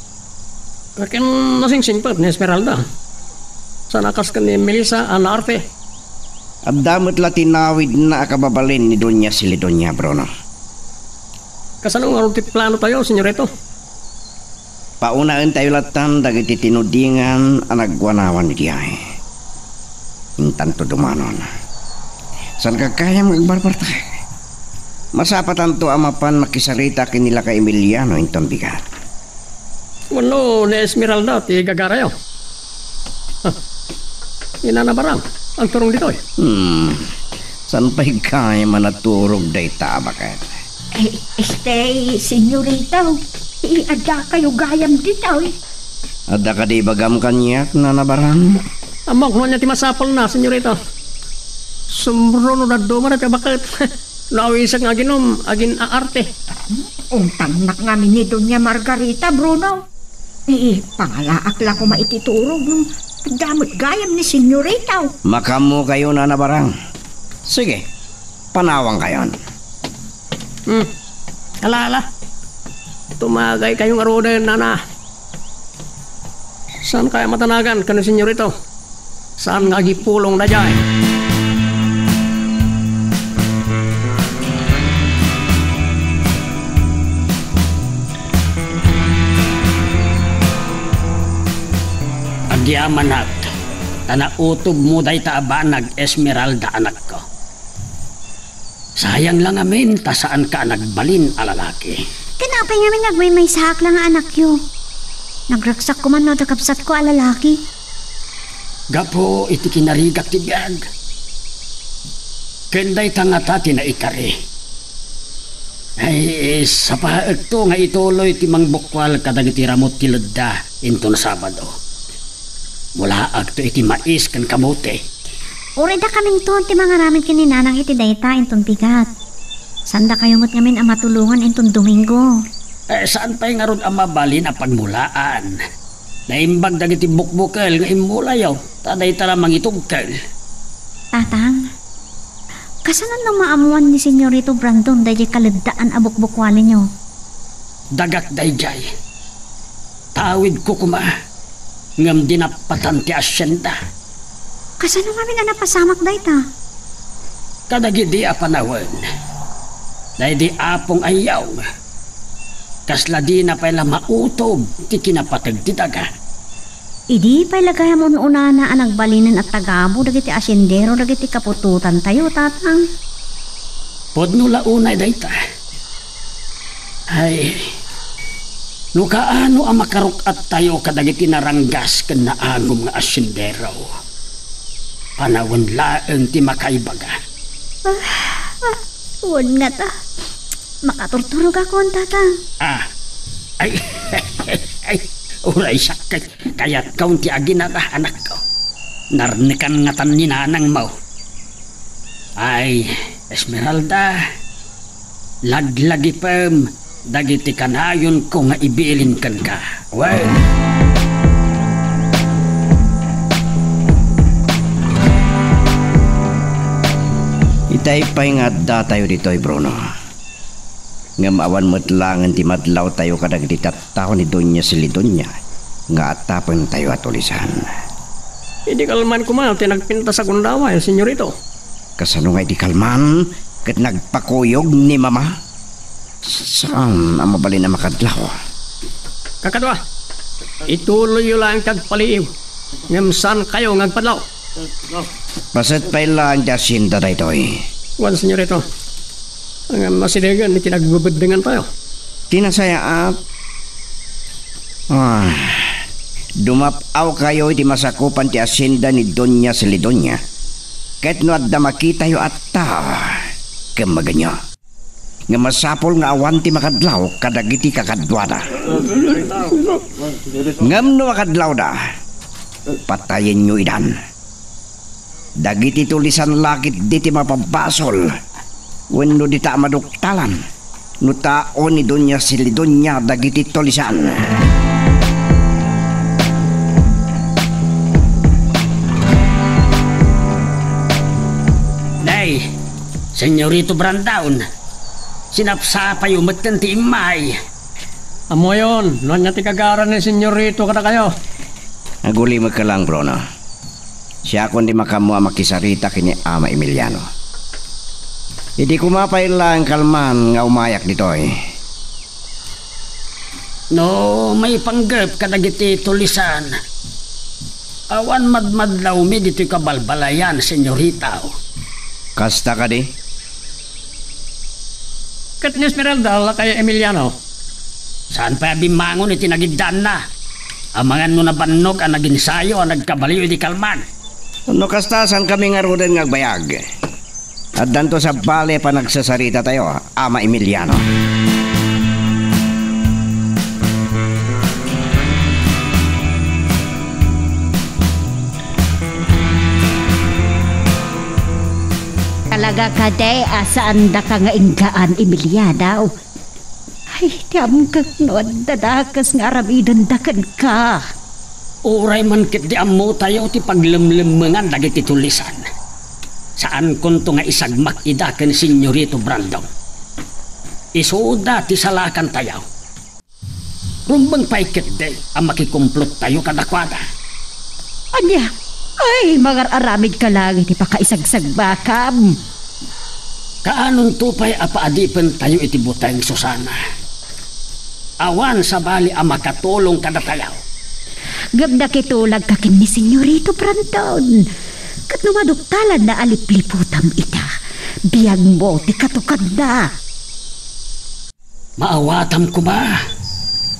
Ken nasingsingpet ni Esmeralda. Saan a kas ken ni Melissa a naarte. Adda met la tinawidna a kababalin ni Doña Celidonia, Bruno. Kasano ngarud ti planotayo, Senyorito? Paunaentayo lattan dagiti tinudingan a nagwanawan idiay. Intanto dumanon. Saan ka gayam nga agbarbartak? Masapatanto a mapan makisarita ken ni Lakay Emiliano inton bigat. Wenno ni Esmeralda ti gagarayo? Ha, ni Nana Barang, agturong ditoy. Hmm. Saan pay gayam a naturog dayta a baket? Eh, este, senyorita, eh, adda kayo gayam ditoy. Adda kadi ibagam kaniak, Nana Barang? Ammok no ania ti masapulna, senyorita. Sumro no dadduma dayta a baket. No awisek nga aginom, agin-aarte. Untangnak ngamin ni Doña Margarita, Bruno. Eh, pangalaak la koma iti turog, no adda met gayam ni senyorita. Makaammokayo, Nana Barang. Sige, panawangkayon. Hmm. Ala, ala. Tumagaykayo ngaruden, Nana. Saan kaya matanagan ken ni senyorito? Saan nga agipulong daydiay? Agyamanak, ta nautobmo dayta a banag, Esmeralda, anakko. Sayang la ngamin ta saanka a nagbalin a lalaki. Ken apay ngamin nga agmaymaysaak la nga anakyo? Nagragsak koma no adda kabsatko a lalaki. Gapu iti kinarigak ti biag. Ken dayta ngata ti naikari. Ay, sapaekto nga ituloy ti mangbukual kadagiti ramut ti ledda inton Sabado. Mulaakto iti mais ken kamote. Uray dakaminton ti mangaramid ken ni Nanang iti dayta inton bigat. Saan dakayo met ngamin a matulongan inton Domingo. Eh, saan pay ngarud a mabalin a pagmulaan? Naimbag dagiti bukbukel nga immulayo, ta dayta la mangitugkel. Tatang, kasano no maammoan ni Senyorito Brandon daydiay kaleddaan a bukbukualenyo? Dagak daydiay. Tawidko koma, ngem dinappatan ti asienda. Kasano ngamin a napasamak dayta? Kadagidi a panawen, daydi Apong Ayyaw, kasla dina pay la mautob ti kinapateg ti daga. Idi pay la gayam un-unana a nagbalinen a tagabu dagiti asiendero dagiti kaputotantayo, Tatang? Pudno la unay dayta. Ay, no kaano a makaruk-attayo kadagiti naranggas ken naagum nga asiendero, panawen laeng ti makaibaga. Ah, ah, wen ngata. Makaturturogakon, Tatang. Ah, ay, ay, uray sakit. Kayatkaon ti aginana, anakko. Narnekan ngatan ni nanangmo. Ay, Esmeralda, laglagipem dagiti kanayonko nga ibilin kenka. Wen. Itay pay nga addatayo ditoy, Bruno. Ngem awan met laengen ti madlawtayo kadagiti tattao ni Doña Celidonia nga atapentayo a tulisan. Idi kalman koma ti nagpintas a gundaway, senyorito. Kasano nga idi kalman ket nagpakuyog ni Mama? Saan a mabalin a makadlaw? Kakadua, ituloyyo laeng ti agpaliiw, ngem saankayo nga agpadlaw. Paset pay laeng ti asienda daytoy. Wen, senyorito. Ngem asidegen iti nagbebeddengantayo. Ti nasayaat, ah, dumap-awkayo iti masakupan ti asienda ni Doña Celidonia. Ket no adda makitayo a tao, kemmegenyo. Nga masapul nga awan ti makadlaw kadagiti kakaduada. Ngem no makadlawda, patayenyo idan. Dagiti tulisan la ketdi ti mapabasol wenno dita a maduktalan no tao ni Doña Celidonia dagiti tulisan. Senyorito Brandon, sinapsapayo metten ti immay. Ammoyon, no ania ti gagara ni Senyorito kadakayo. Agulimekka lang, Bruno. Siakon ti makaammo a makisarita ken ni Ama Emiliano. Idi koma pay laeng kalman nga umayak ditoy. No maipanggep kadagiti tulisan, awan madmadlawmi ditoy kabalbalayan, senyorita. Kasta kadi? Ket ni Esmeralda, lakay Emiliano? Saan pay a bimmangon iti nagiddaanna? Amangan no nabannog a naginsayo a nagkabalio idi kalman. No kasta, saankami ngaruden nga agbayag. Addanto sabali a panagsasaritatayo, Ama Emiliano. Talaga kadi a saandaka nga inggaan, Emiliano? Ay, ti amkak no adda dakes nga aramidenda kenka. Uray man ketdi ammotayo ti paglemlemmengan dagiti tulisan. Saankonto nga isagmak ida ken Senyorito Brandon. Isuda ti salakantayo. Rumbeng pay ketdi a makikumplot tayo kadakuada. Ania? Ay, mangar-aramidka laeng iti pakaisagsagbakam. Kaanonto pay a paadipentayo iti buteng, Susana? Awan sabali a makatulong kadatayo. Ngem nakitulagka ken ni Senyorito Brandon. Ket no maduktalanna a lipliputam ita, biagmo ti katukanna. Maawatam koma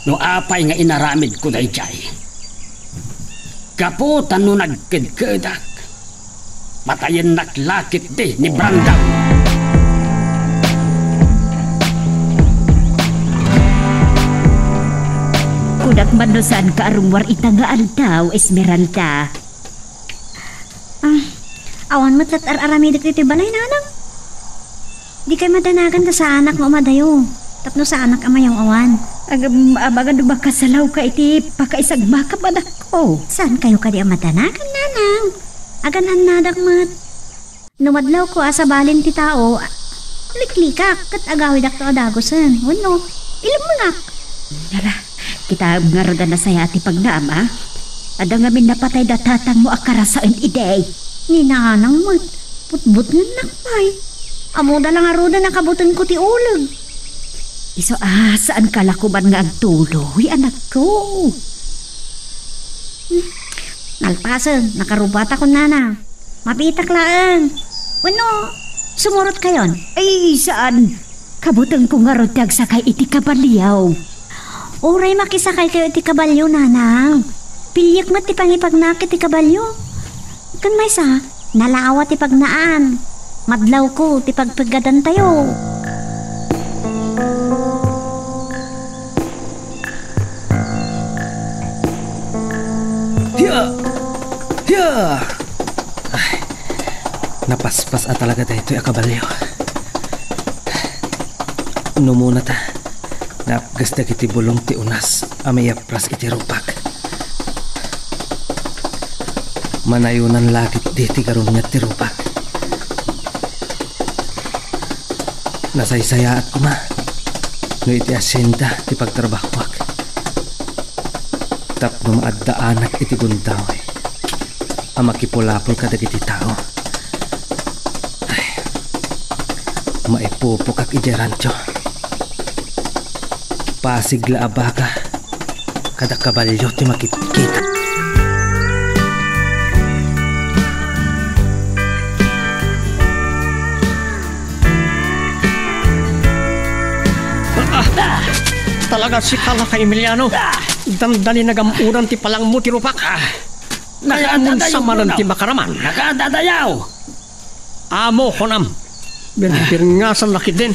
no apay nga inaramidko daydiay. Gapu ta no nagkedkedak, patayennak la ketdi ni Brandon. Kunak man no saanka a rummuar ita nga aldaw, Esmeralda. Ah, awan met ket ar-aramidek ditoy balay, nanang. Dikay madanagan ta saanak nga umadayo. Tapno saanak a mayaw-awan. Agam-, abagan no makasalawka iti pakaisagmakam, anakko. Saankayo kadi a madanagan, nanang? Agan-annadak met. No madlawko a sabalin ti tao, a-, liklikak ket agawidakto a dagusen. Wenno, ilemmengak. Nara, kitaem ngarud a nasayaat ti pagnaam, a? Adda ngamin napatay da tatangmo a karasaen idi. Ni nanang met, butbutngennak pay. Ammoda la ngaruden a kabutenko ti uleg. Isu a, saanka la koman nga agtuloy, anakko? Hmm. Nalpasen, nakarubatakon, nanang. Mabiitak laeng. Wenno, sumurotkayon? Ay, saan. Kabutengko ngarud ti agsakay iti kabalio. Uray makisakaykayo iti kabalio, nanang. Piliek met ti pangipagnaak iti kabalio. Ken maysa, nalawa ti pagnaan. Madlawko ti pagpeggadantayo. Hiya! Hiya! Ay, napaspas a talaga daytoy a kabalio. No umuna ta, naapgas dagiti bulong ti unas a maiyapras iti rupak. Manayonan la ketdi ti garungnget ti rupak. Nasaysayaat koma no iti asienda ti pagtrabahoak tapno maaddaanak iti gundaway a makipulapol kadagiti tao. Ay, maipupokak idiay rancho. Pasig la a baka kada kabalio ti makitkita. Ah! Talaga sika lakay Emiliano. Dandani nagam-udan ti palangmo ti rupak. Ah! Kayatmon samanen ti makaraman. Nakadadayaw! Amo, kunam. Birbirngasan na ketdin.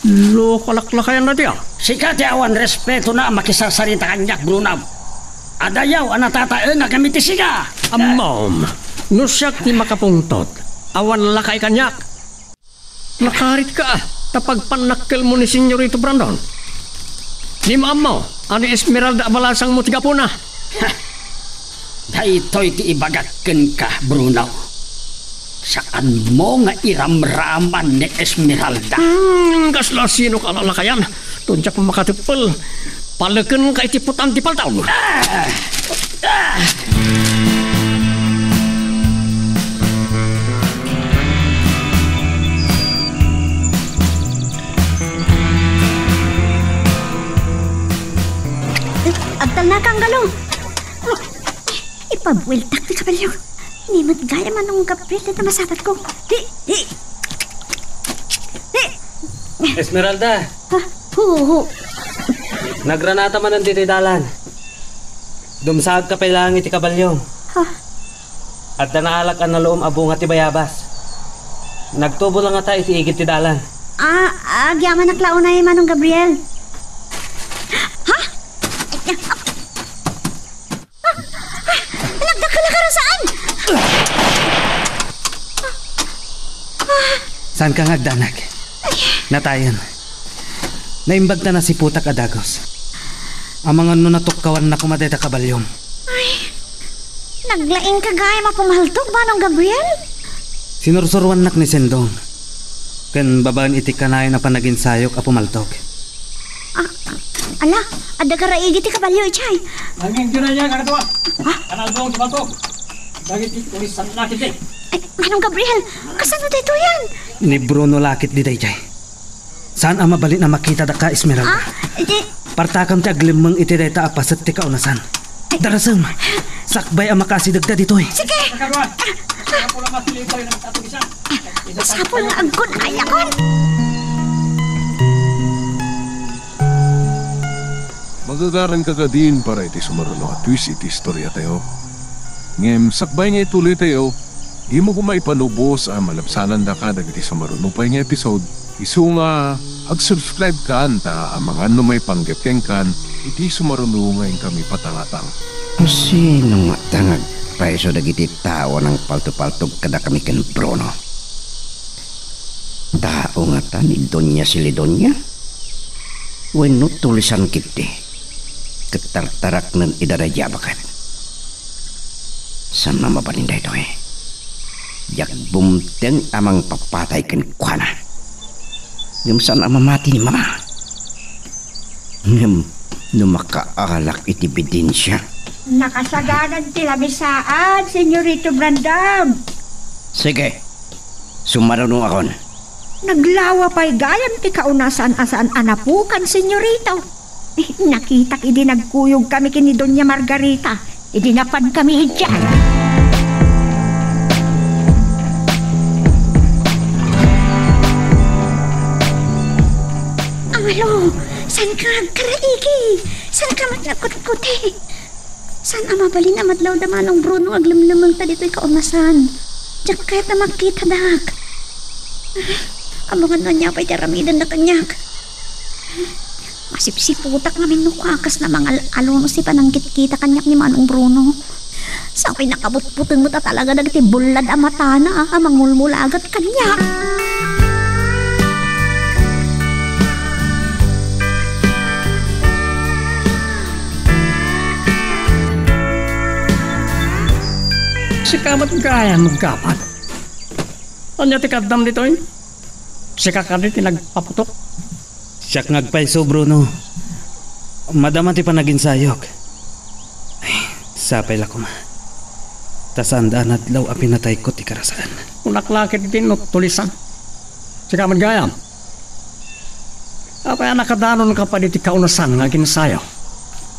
Loko laklakayan na dia. Sika ti awan respetona a makisarsarita kaniak, Bruno. Adayaw a natataengak ngem iti sika. Ammom, no siak ti makapungtot, awan lakay kaniak. Nakaritka, ta pagpannakkelmo ni Senyorito Brandon. Di maammo a ni Esmeralda a balasangmo ti gapuna. Daytoy ti ibagak kenka, Bruno. Saanmo nga iramraman ni Esmeralda? Hmm, kasla sino ka lalakayan? Diak makatepel. Palekenka iti putan ti paltog. Ah! Ah! Agtalnaka, Anggalo. Ipabueltak ti kabalio. Ni met gayam Manong Gabriel dayta masapatko. Hi, hi. Hi. Esmeralda. Ah, hu, hu. Nagranata manen ditoy dalan. Dumsaagka pay laeng iti kabalio. Ha? Adda naalak a naluom a bunga ti bayabas. Nagtubo la ngata iti igid ti dalan. Ah, agyamanak la unay, Manong Gabriel. Ha? Ah, ah, nagdakkel a karasaan! Saanka nga agdanag. Natayen. Naimbag ta nasiputak a dagus. Amangan no natukkawanna koma dayta kabalyom. Ay, naglaingka gayam a pumaltog, Manong Gabriel? Sinursuroannak ni Sendong. Ken babaen iti kanayon a panaginsayok a pumaltog. Ah, ala, adda garaigi ti kabalio, idiay. Nanginggiray niya, kanatua. Ha? Kanaldong ti bato. Dagiti tulisan na kiti. Ay, Manong Gabriel, kasano daytoyen? Ni Bruno la ketdi daydiay. Saan a mabalin a makita daka, Esmeralda. Ah, iti Partakam ti aglemmeng iti dayta a paset ti kaunasan. Darasem, sakbay a makaasidegda ditoy. Sige! Masapul nga aggun-ayakon. Magagaranka kadin para iti sumaruno a twist iti istoriatayo. Ngem sakbay nga ituloytayo, dimo koma ipanubos a malabsanandaka dagiti sumaruno pay nga episode. Isu nga, ag-subscribe kan ta amangan no maipanggep kenkan iti sumaruno nga inkami patangatang. Sino ngata nga agpayso dagiti tao a nangpaltopaltog kadakami ken Bruno? Tao ngata ni Doña Celidonia? Wenno tulisan ketdi ket tartaraknen ida daydiay a baket? Saan a mabalin daytoy. Diak bumteng a mangpapatay kenkuana. Ngem saan a mamati ni Mama. Ngem no makaalak iti ebidensya. Nakasaganan ti lamisaan, Senyorito Brandam. Sige, sumarunoakon. Naglawa pay gayam ti kaunasan a saan a napukan, Senyorito. Nakitak idi nagkuyogkami ken ni Doña Margarita, idi napankami idiay. Angalo, saanka agkaraigi? Saanka met nga agkutkuti? Saan a mabalin a madlawda Manong Bruno nga aglemlemmengta ditoy kaunasan? Diak kayat a makitadak. Amangan no ania pay ti aramidenna kaniak. Masipsiputak ngamin no kua kasla mangal-alo no sipanangkitkita kaniak ni Manong Bruno. Sakbay nakabutbuteng met a talaga dagiti bullad a matana a mangulmulagat kaniak. Sika met gayam, Gabat. Ania ti kaddam ditoy? Sika kadi ti nagpaputok? Siak nga agpayso, Bruno. Madama ti panaginsayok. Ay, sapay la koma. Ta saanda a nadlaw a pinatayko ti karasaan. Kunak la ketdi no tulisan. Sika met gayam. Apay a nakadanonka pay ditoy kaunasan nga aginsayo?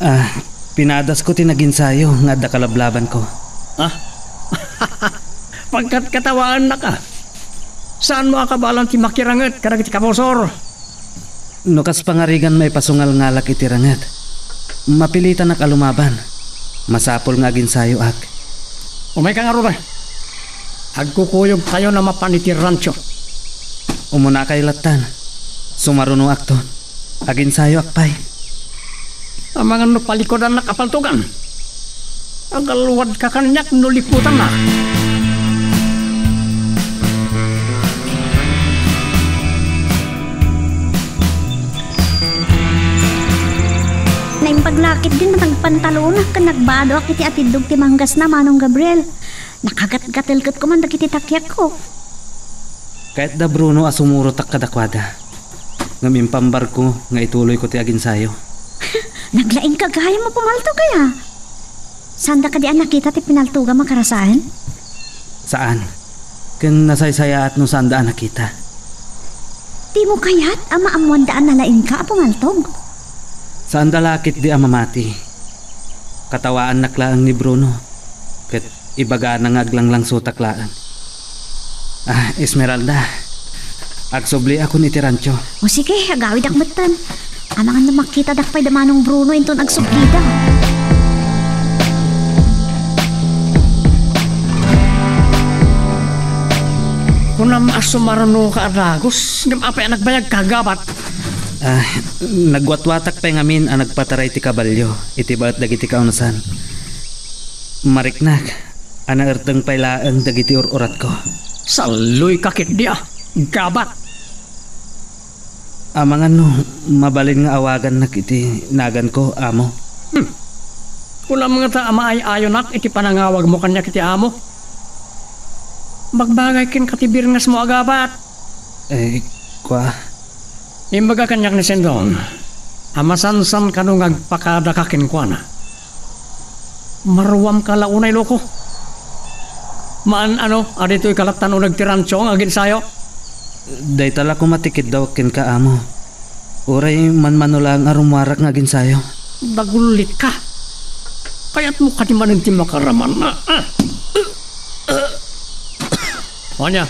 Ah, pinadasko ti naginsayo nga adda kalablabanko. Ah? Pagkatkatawaannaka. Saanmo a kabaelan ti makiranget kadagiti kabusor? No kas pangarigan maipasungalngalak iti ranget, mapilitanak a lumaban. Masapul nga aginsayoak. Umayka ngarud, eh. Agkukuyogkayon a mapan iti rancho. Umunakay lattan. Sumarunoakton. Aginsayoak pay. Amangan no palikudannak a paltogan. Agalwadka kaniak no likutannak. Naimbag la ketdin a nagpantalonak ken nagbadoak iti atiddog ti manggasna, Manong Gabriel. Nakagatgatel ket kuman dagiti takiakko. Kayat da Bruno a sumurotak kadakuada. Ngem impambarko nga ituloyko ti aginsayo. Naglaingka gayam a pumaltog aya? Saanda kadi a nakita ti pinaltogam a karasaen? Saan. Ken nasaysayaat no saanda a nakita. Dimo kayat a maammoanda a nalaingka a pumaltog? Saanda la ketdi a mamati. Katawaannak laeng ni Bruno. Ket ibagana nga aglanglangsotak laeng. Ah, Esmeralda, agsubliakon iti rancho. O sige, agawidak metten. Amangan no makitadak pay da Manong Bruno inton agsublida. Kunam a sumarno ka a dagus, ngem apay a nagbayag ka, Gabat? Ah, nagwatwatak pay ngamin a nagpataray ti kabalio iti baet dagiti kaunasan. Mariknak a naerteng pay laeng dagiti ur-uratko. Salloy ka ketdi a, Gabat. Amangan no mabalin nga awagannak iti naganko, amo. Hmm. Kunam ngata a maay-ayonak iti panangawagmo kaniak iti amo. Magbagay kenka ti birngesmo a Gabat. Eh, kua? Imbaga kaniak ni Sendon a masansan kano nga agpakadaka kenkuana. Maruamka la unay, loko. Maan-ano a ditoyka latta uneg ti rancho nga aginsayo? Dayta la koma ti kiddawek kenka, amo. Uray manmano laeng a rummuarak nga aginsayo. Dagullitka. Kayatmo kadi manen ti makaraman. Ah, ah. Ania?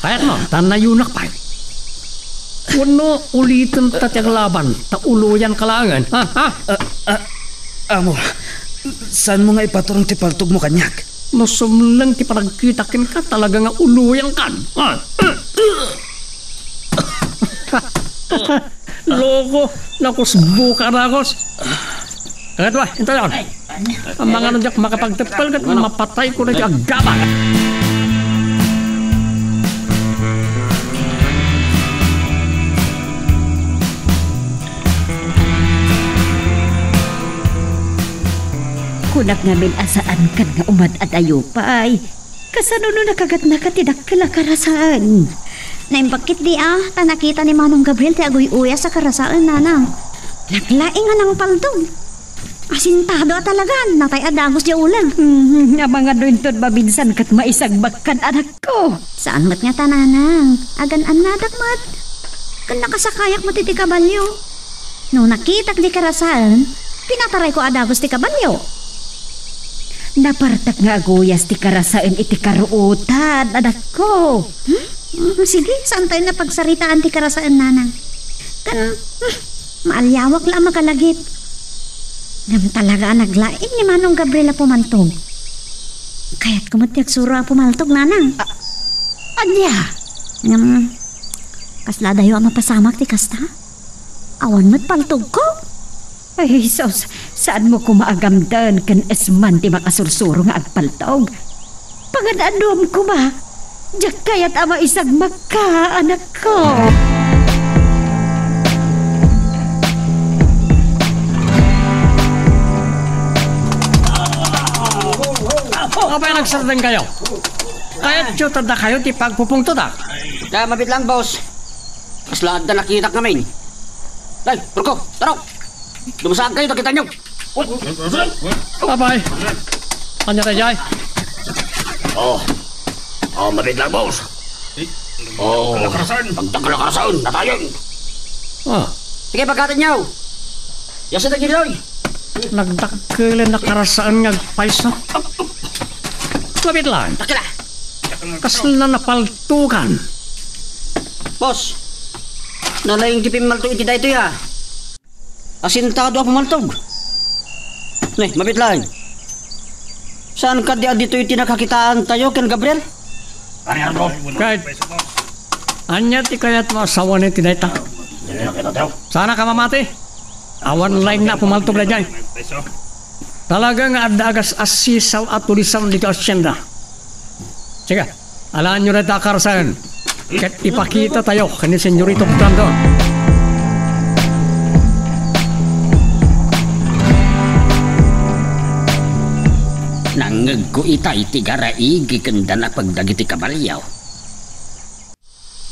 Kayatmo, ta nayonak pay. Wenno ulitenta ti aglaban, ta uloyanka laengen. Ha? Ha? Ah, ah, amo, saanmo nga ipaturong ti paltogmo kaniak? No sumleng ti panagkitak kenka, talaga nga uloyankan. Ha? Loko, nakusbo ka, Dagos. Kagat wa, intayon. Amangan no diak makapagteppel ket mapatayko dagiti aggabat. Kunak ngamin a saankan nga umad-adayo pay. Kasano no nakagatnaka ti dakkel a karasaen? Naimbag ketdi a, ta nakita ni Manong Gabriel ti aguy-uyas a karasaen, nanang. Naglaing a nangpaltog. Asintado a talagan, natay a dagus diay uleg. Hmm, amangan no inton maminsan ket maisagmakkan, anakko. Saan met ngata, nanang. Agan-annadak met. Ken nakasakayak met iti kabalio. No nakitak ti karasaen, pinatarayko a dagus ti kabalio. Napartek nga aguyas ti karasaen iti karuotan, anakko. Hmm? Mm, sige, saantayo a pagsaritaan ti karasaen, nanang. Ken, hmm, maaliawak la a makalagip. Ngem talaga a naglaing ni Manong Gabriel a pumaltog. Kayatko met ti agsuro a pumaltog, nanang. A-, ania? Ngem, kasla adayo a mapasamak ti kasta? Awan met paltogko. Ay, sus, saanmo koma a gamden ken esman ti makasursuro nga agpaltog? Pangan-anuam koma, diak kayat a maisagmakka, anakko. Apay nagsardengkayo? Kayatyo ta dakayo ti pagpupungtodak? Kaya mabitlang, boss. Kasla adda nakitak ngamin. Ay, Rocco, taro! Lumasag kayo, ta kitanyo. Apay, ania daydiay? Oh. Oh, mabitlang, boss. Oh, nagdakkel a karasaen. Natayen. Ah. Sige, pagkatenyo. Yasi dagitoy. Nagdakkel a karasaen nga agpayso. Mabitlang. Dakkel a. Kasla napaltukan. Boss, nalaing ti pimmaltog iti daytoy, a. Asintado a pumaltog. Ne, mabitlang. Saan kadi a ditoy ti nakakitaantayo ken Gabriel? Ket, ania ti kayatmo a sawen iti dayta? Saanka mamati? Awan laing a pumaltog daydiay. Talaga nga adda agas-asisaw a tulisan ditoy hacienda. Sige, alaanyo dayta a karasaen, ket ipakitatayo ken ni Senyorito Brandon. Nangngegko itay ti garaigi ken danapeg dagiti kabalio.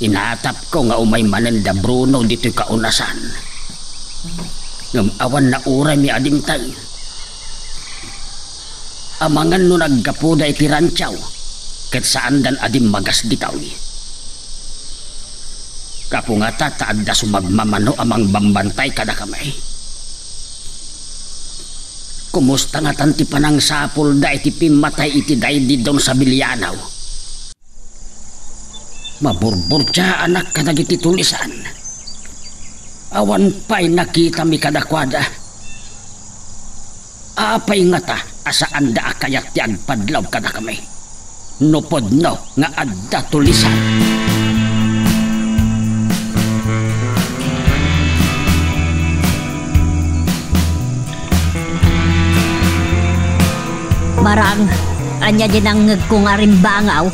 Inatapko nga umay manen da Bruno ditoy kaunasan. Ngem awan nauray mi a dimteng. Amangan no naggapuda iti rancho, ket saandan a dimmagas ditoy. Gapu ngata ta adda sumagmamano a mangbambantay kadakami. Kumusta ngatan ti panangsapulda iti pimmatay iti daydi Don Sabiliano? Maburburtiaanak kadagiti tulisan. Awan pay nakitami kadakuada. Apay ngata a saanda a kayat ti agpadlaw kadakami no pudno nga adda tulisan? Marang, ania di nangngegko nga rimbangaw?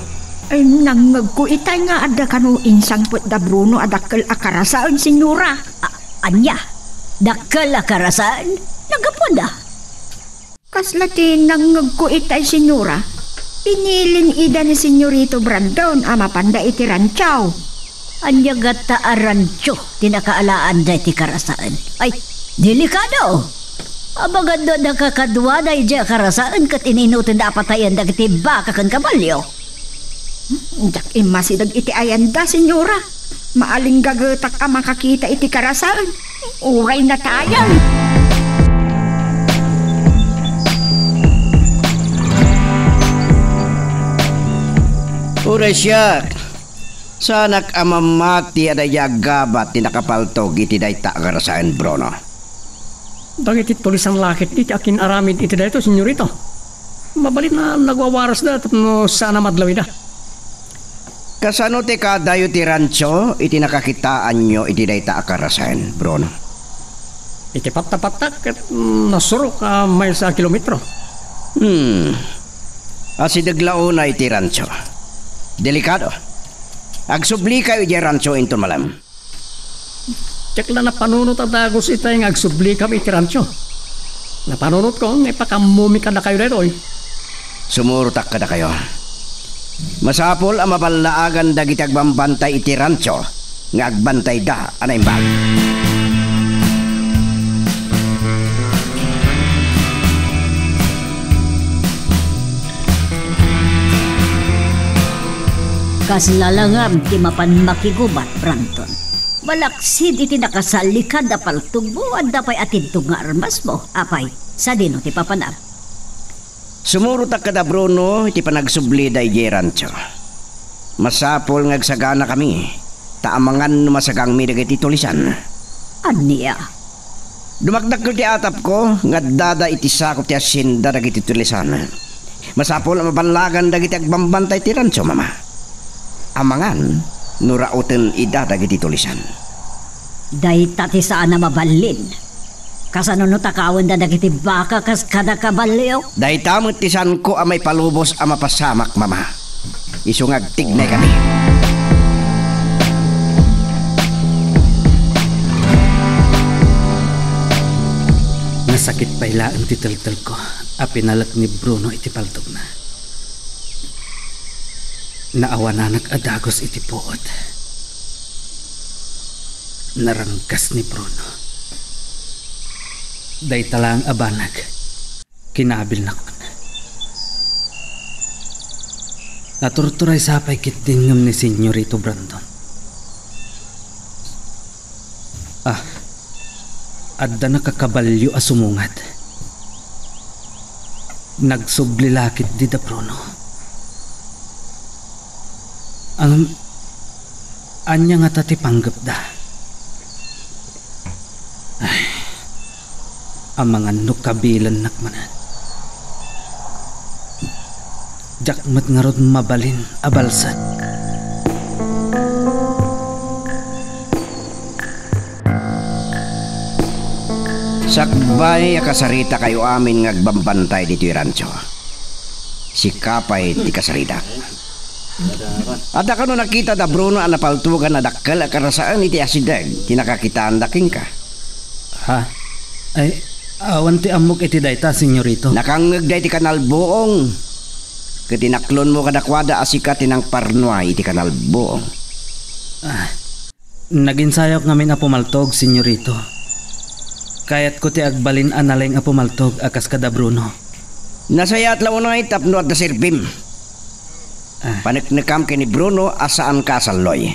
Ay, nangngegko itay nga adda kano insangpet da Bruno a dakkel a karasaen, senyora. A-, ania? Dakkel a karasaen? Naggapuda? Kasla ti nangngegko itay, senyora. Pinilin ida ni Senyorito Brandon a mapanda iti rancho. Ania ngata a rancho ti nakaalaanda iti karasaen? Ay, delikado! Amangan no nakakaduada idiay a karasaen ket ininutenna a patayen dagiti baka ken kabalio. Diak immasideg iti ayanda, senyora. Maalinggagetak a makakita iti karasaen. Uray natayan. Uray siak, saanak a mamati a daydi aggabat ti nakapaltog iti dayta a karasaen, Bruno. Dagiti tulisan la ketdi ti akin-aramid iti daytoy, senyorito. Mabalin a nagwawarasda tapno saan a madlawida. Kasano ti kadayo ti rancho iti nakakitaanyo iti dayta a karasaen, Bruno? Iti patta-patta ket, mm, nasurok a maysa a kilometro. Hmm. Asideg la unay ti rancho. Delikado. Agsublikayo idiay rancho inton malem. Diak la napanunot a dagus itay nga agsublikayo iti rancho. Napanunotko nga ipakaammomi kadakayo daytoy. Sumurotak kadakayo. Masapul a maballaagan dagiti agbambantay iti rancho nga agbantayda a naimbag. Kasla la ngem ti mapan makigubat, Brandon. Malaksid iti nakasalikad a paltogmo, adda pay atidto nga armasmo. Apay, sadino ti papanam? Sumurotak kada Bruno iti panagsublida idiay rancho. Masapul nga agsaganakami, ta amangan no masagangmi dagiti tulisan. Ania? Dumakdakkel ti atapko nga addada iti sako ti hacienda dagiti tulisan. Masapul a maballagan dagiti agbambantay ti rancho, Mama. Amangan no rauten ida dagiti tulisan. Dayta ti saan a mabalin. Kasano no takawenda dagiti baka kas kada kabalio? Dayta met ti saanko a maipalubos a mapasamak, Mama. Isu nga agtignaykami. Nasakit pay laeng ti teltelko a pinalek ni Bruno iti paltogna. Naawananak a dagus iti puot. Naranggas ni Bruno. Dayta laeng a banag. Kinabilnakon. Naturturay sa pay ketdin ngem ni Senyorito Brandon. Ah, adda nakakabalio a sumungad. Nagsubli la ketdi da Bruno. Ang, ania ngata ti panggepda? Ay, amangan no kabilennak manen. Diak met ngarud mabalin a balsek. Sakbay a kasaritakayo amin nga agbambantay ditoy rancho. Sika pay ti kasaridak. Adda kano nakita da Bruno a napaltogan a dakkel a karasaen iti asideg ti nakakitaanda kenka? Ha? Ay, Awan ti ammok iti dayta, Senyorito. Nakangngegda iti kanalbuong, ket inaklonmo kadakuada a sika ti nangparnua iti kanalbuong. Ah, naginsayok ngamin a pumaltog, Senyorito. Kayatko ti agbalin a naleng a pumaltog a kas kada Bruno. Nasayaat la unay tapno adda serbim. Ah. Paneknekam ken ni Bruno a saanka a salloy.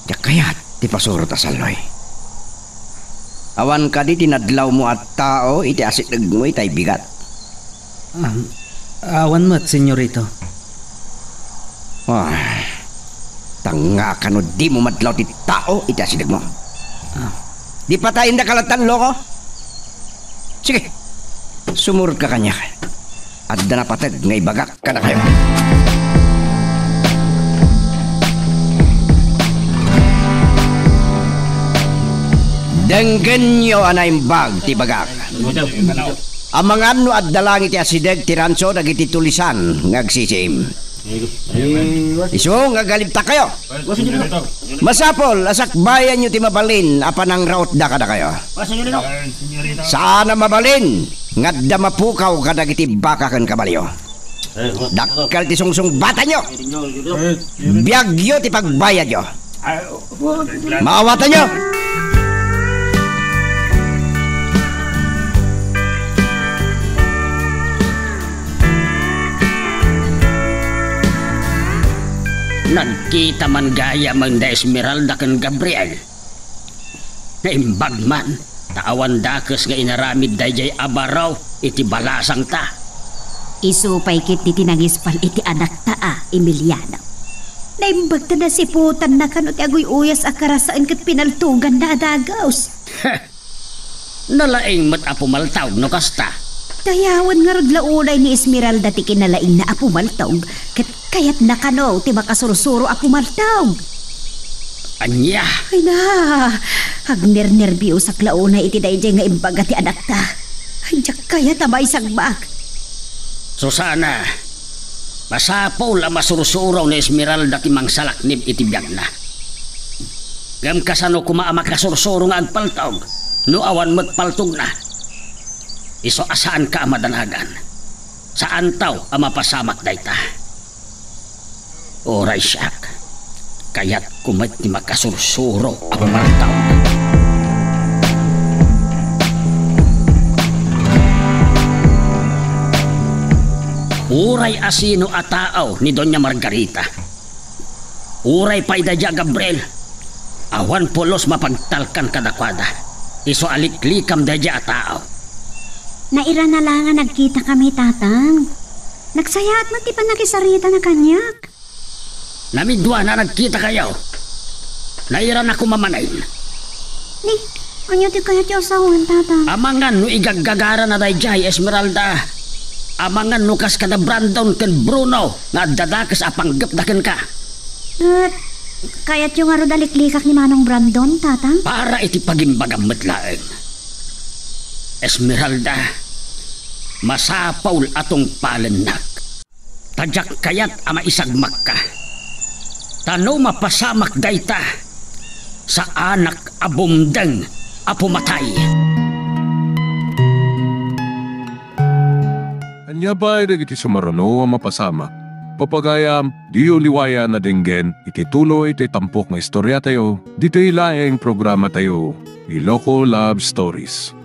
Diak kayat ti pasurot a salloy. Awan kadi ti nadlawmo a tao iti asidegmo itay bigat? Ah, awan met, Senyorito. Ah, tanga kano dimo madlaw ti tao iti asidegmo? Ah. Di patayendaka latta, loko? Sige, sumurot ka kaniak. Adda napateg nga ibagak kadakayo. Denggenyo a naimbag ti bagak. Amangan no adda langit ti asideg ti ranso dagiti tulisan nga agsisiim. Isu nga agalibtakkayo. Masapul a sakbayanyo ti mabalin a panangrautda kadakayo. Saan a mabalin nga adda mapukaw kadagiti baka ken kabalio. Dakkel ti sungsungbatanyo. Biagyo ti pagbayadyo. Maawatanyo. Nagkita man gayam da Esmeralda ken Gabriel. Naimbag man, ta awan dakes nga inaramid daydiay a baro iti balasangta. Isu pay ketdi ti nangispal iti anakta a Emiliano. Naimbag ta nasiputanna kano ti aguy-uyas a karasaen ket pinaltoganna a dagus. Nalaing met a pumaltog no kasta. Dayawen ngarud la unay ni Esmeralda ti kinalaingna a pumaltog, ket kayatna kano ti makasursuro a pumaltog. Ania? Ay na, agnernerbiosak la unay iti daydiay nga imbaga ti anakta. Ay, diak kayat a maisagmak. Susana, masapul a masursuro ni Esmeralda ti mangsalaknib iti biagna. Ngem kasano koma a makasursuro nga agpaltog no awan met paltogna? Isu a saanka a madanagan. Saantaw a mapasamak dayta. Uray siak, kayatko met ti makasursuro a pumaltog. Uray asino a tao ni Doña Margarita. Uray pay daydiay a Gabriel, awan pulos mapagtalkan kadakuada. Isu a liklikam daydiay a tao. Nairana la nga nagkitakami, Tatang. Nagsayaat met ti pannakisaritana kaniak. Namidua na nagkitakayo. Nairana koma manen. Ni, ania ti kayatyo a sawen, Tatang? Amangan no igaggagarana daydiay, Esmeralda. Amangan no kas kada Brandon ken Bruno nga adda dakes a panggepda kenka. Et, kayatyo ngarud a liklikak ni Manong Brandon, Tatang? Para iti pagimbagam met laeng. Esmeralda, masapul a tungpalennak. Ta diak kayat a maisagmakka. Ta no mapasamak dayta, saanak a bumdeng a pumatay. Ania pay dagiti sumaruno a mapasamak? Papagayam, diyo liwayan a denggen iti tuloy ti tampok nga istoriatayo, ditoy laeng programatayo, Iloko Love Stories.